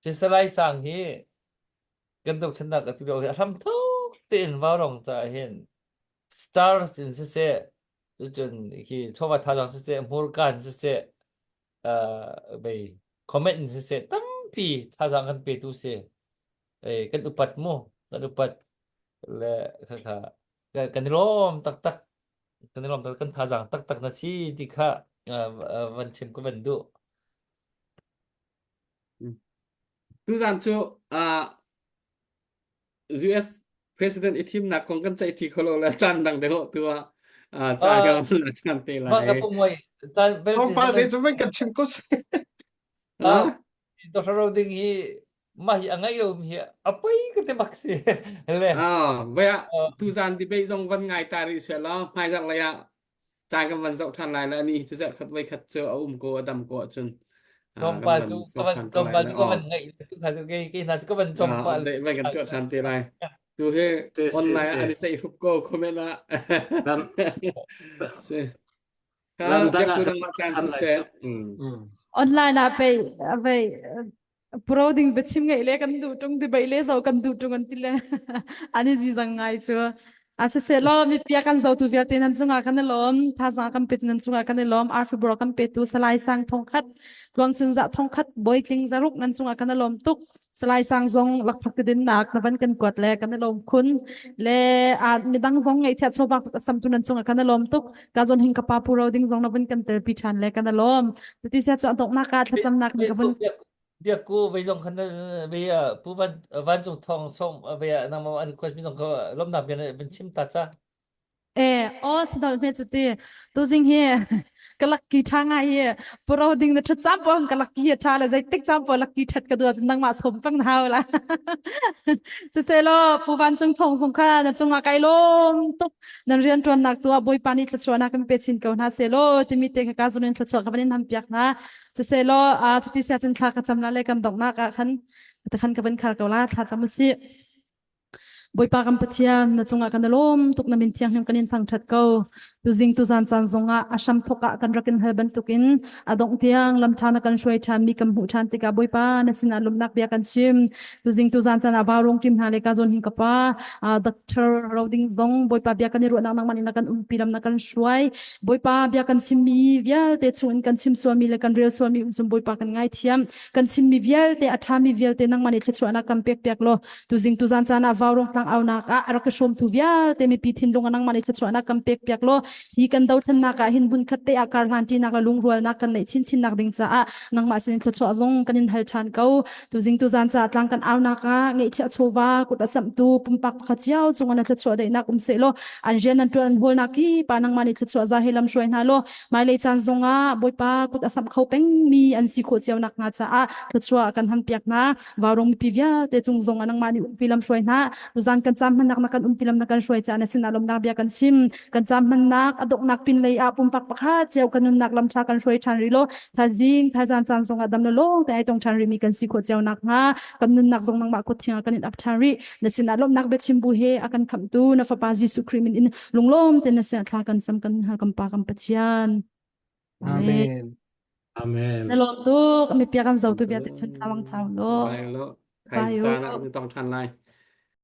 Speaker 7: Salai Sang hi kan dothlennak a ti lio hi a hram thuk tein vaurawng caah hin stars in siseh cucun khi chawva thazaang siseh hmurka in siseh uh, bei comment in siseh tampi thazaang kan petu si eh kan upat mu kan upat le kha kan i lawm taktak kan i lawm taktak kan thazaang taktak na si ti kha van chim ka van duh
Speaker 1: Tuzan cu uh, US President i thimnak kong kan ceih ṭi kho lo le caan dang deuh tu ah uh, caan kan la ṭhan te lai.
Speaker 7: Ka pumoi caan bel
Speaker 6: Tlawmpal te cu van kan chim ko si.
Speaker 7: Ah, Dr. Roding hi mah hi a ngaih lo mi hi a poi ka te bak si. Le.
Speaker 1: Ah, vai ah tuzan debate zong van ngai ta rih se la hmaizarh lei ah caan kan van zoh ṭhan lai le ani cu zarh khat voi khat cu a um ko a dam ko ahcun
Speaker 7: Tlawmpal cu ka van tlawmpal cu ka van ngaih tu kha tu ke ke hna cu ka van chom pah
Speaker 1: vai kan tuah ṭhan te lai tu hi online ah an i ceih hrup ko comment ah si ka biak tu dang caan siseh
Speaker 4: online ah pei vei Pro ding biachim ngeih le kan duh ṭung debate le zoh kan duh ṭung an ti le an i zizang ngai cu. A siseh law mipi a kan zotu vialte nan cungah kan i lawm. Thazaang kan petu nan cungah kan i lawm. Arfi bor kan petu Salai Sang thongkhat, Tluang Cinzah thongkhat, Bawi Tling zaruk nan cungah kan i lawm tuk. Salai Sang zong lakphak tidinnak na van kan kuat le kan i lawm khun. Le a midang zong ngaihchiat chawva samtu nan cungah kan i lawm tuk. Ka zon hing ka pa pu ro ding zong na vun kan telpi ṭhan le kan i lawm. Cuti sia cu a donghnak ah thlacamnak in ka vun
Speaker 7: biak ku vei zong khan vei pu van vancung thong som vei nangmah an request mi zong kha lomnak bia van chim ta cha
Speaker 4: Eh, o sadol me chu ti tuzing hi ka lucky tha nga hi puro ding na thu cham po ka lucky hi tha la zai tik cham po lucky that ka dua nang ma som pang hau la chu se lo pu van chung thong zong kha na chunga kai lom tuk nan rian tuan nak tu bawipa nih thluachuahnak kan pe chin ko hna se law timi te kha ka zunin thluachuah ka van in ham piak hna siseh law cuti sia cun thla ka cam la le kan donghnak ah khan khan ka van khar ko la thla cam usih. Bawipa kan Pathian, na cungah kan i lawm tuk na min thianghlim kan in thangṭhat ko. Tuzing tuzan caan zongah a hram thawk ah kan rak in hal bantukin a dongh tiang lam ṭha na kan hruai ṭhan mi kan hmuh ṭhan tikah Bawipa na sinah lawmhnak bia kan chim. Tuzing tuzan caan ah vaurung ṭim hna le ka zawn hin ka pa Dr. Roding zong Bawipa bia kan i ruahnak nangmah nih na kan umpi lam na kan hruai. Bawipa bia kan chimmi vialte chungin kan chim sualmi le kan rel sualmi um cung Bawipa kan ngaithiam. Kan chimmi vialte a ṭhami vialte nangmah nih thluachuahnak kan pek piak law Tuzing tuzan caan ah vaurong tlang aunak ah a rak i hrawmtu vialte mipi thinlung a nangmah nih thluachuahnak kan pek piak law hi kan dothlennak ah hin hmun khat te ah kar hlan ṭinak le lungrualnak kan neih chinchinnak ding caah nangmah sinin thluachuah zong kan in hal ṭhan ko. Tuzing tuzan caah tlang kan aunak ah ngeihchiah chawva kut a samhtu pumpak pakhat cio cungah na thluachuah daihnak um seh law an rian an ṭuan an hawlnak ki pa nangmah nih thluachuah za he lam hruai hna law hmailei caan zongah Bawipa kut a samh kho pengmi an si khawh cio nakhnga caah thluachuah kan ham piak hna. Vaurong mipi vialte cung zong ah nangmah nih umpi lam hruai hna. Tuzan kan caam hmannak na kan umpi lam na kan hruai caah na sinah lawmhnak bia kan chim. Kan caam hmannak a donghnak pin lei ah pumpak pakhat cio kan nunnak lam ṭha kan hruai ṭhan rih law thaizing thaizan caan zong ah dam le lawng te ai tong ṭhan rihmi kan si khawh cio nakhnga kan nunnak zong nangmah kut thiang ah kan in ap ṭhan rih. Na sinah lawmhnak biachim bu he a kan khamhtu na fapa Jesuh Khrih min in lunglawm te na sinah thla kan cam kan hal kan pa kan Pathian.
Speaker 6: Amen.
Speaker 3: Amen.
Speaker 4: Na lawm tuk. Mi pia kan zo tu bia te chun chawang chau lo.
Speaker 1: Bye lo. Thai zan ah kan tong than lai.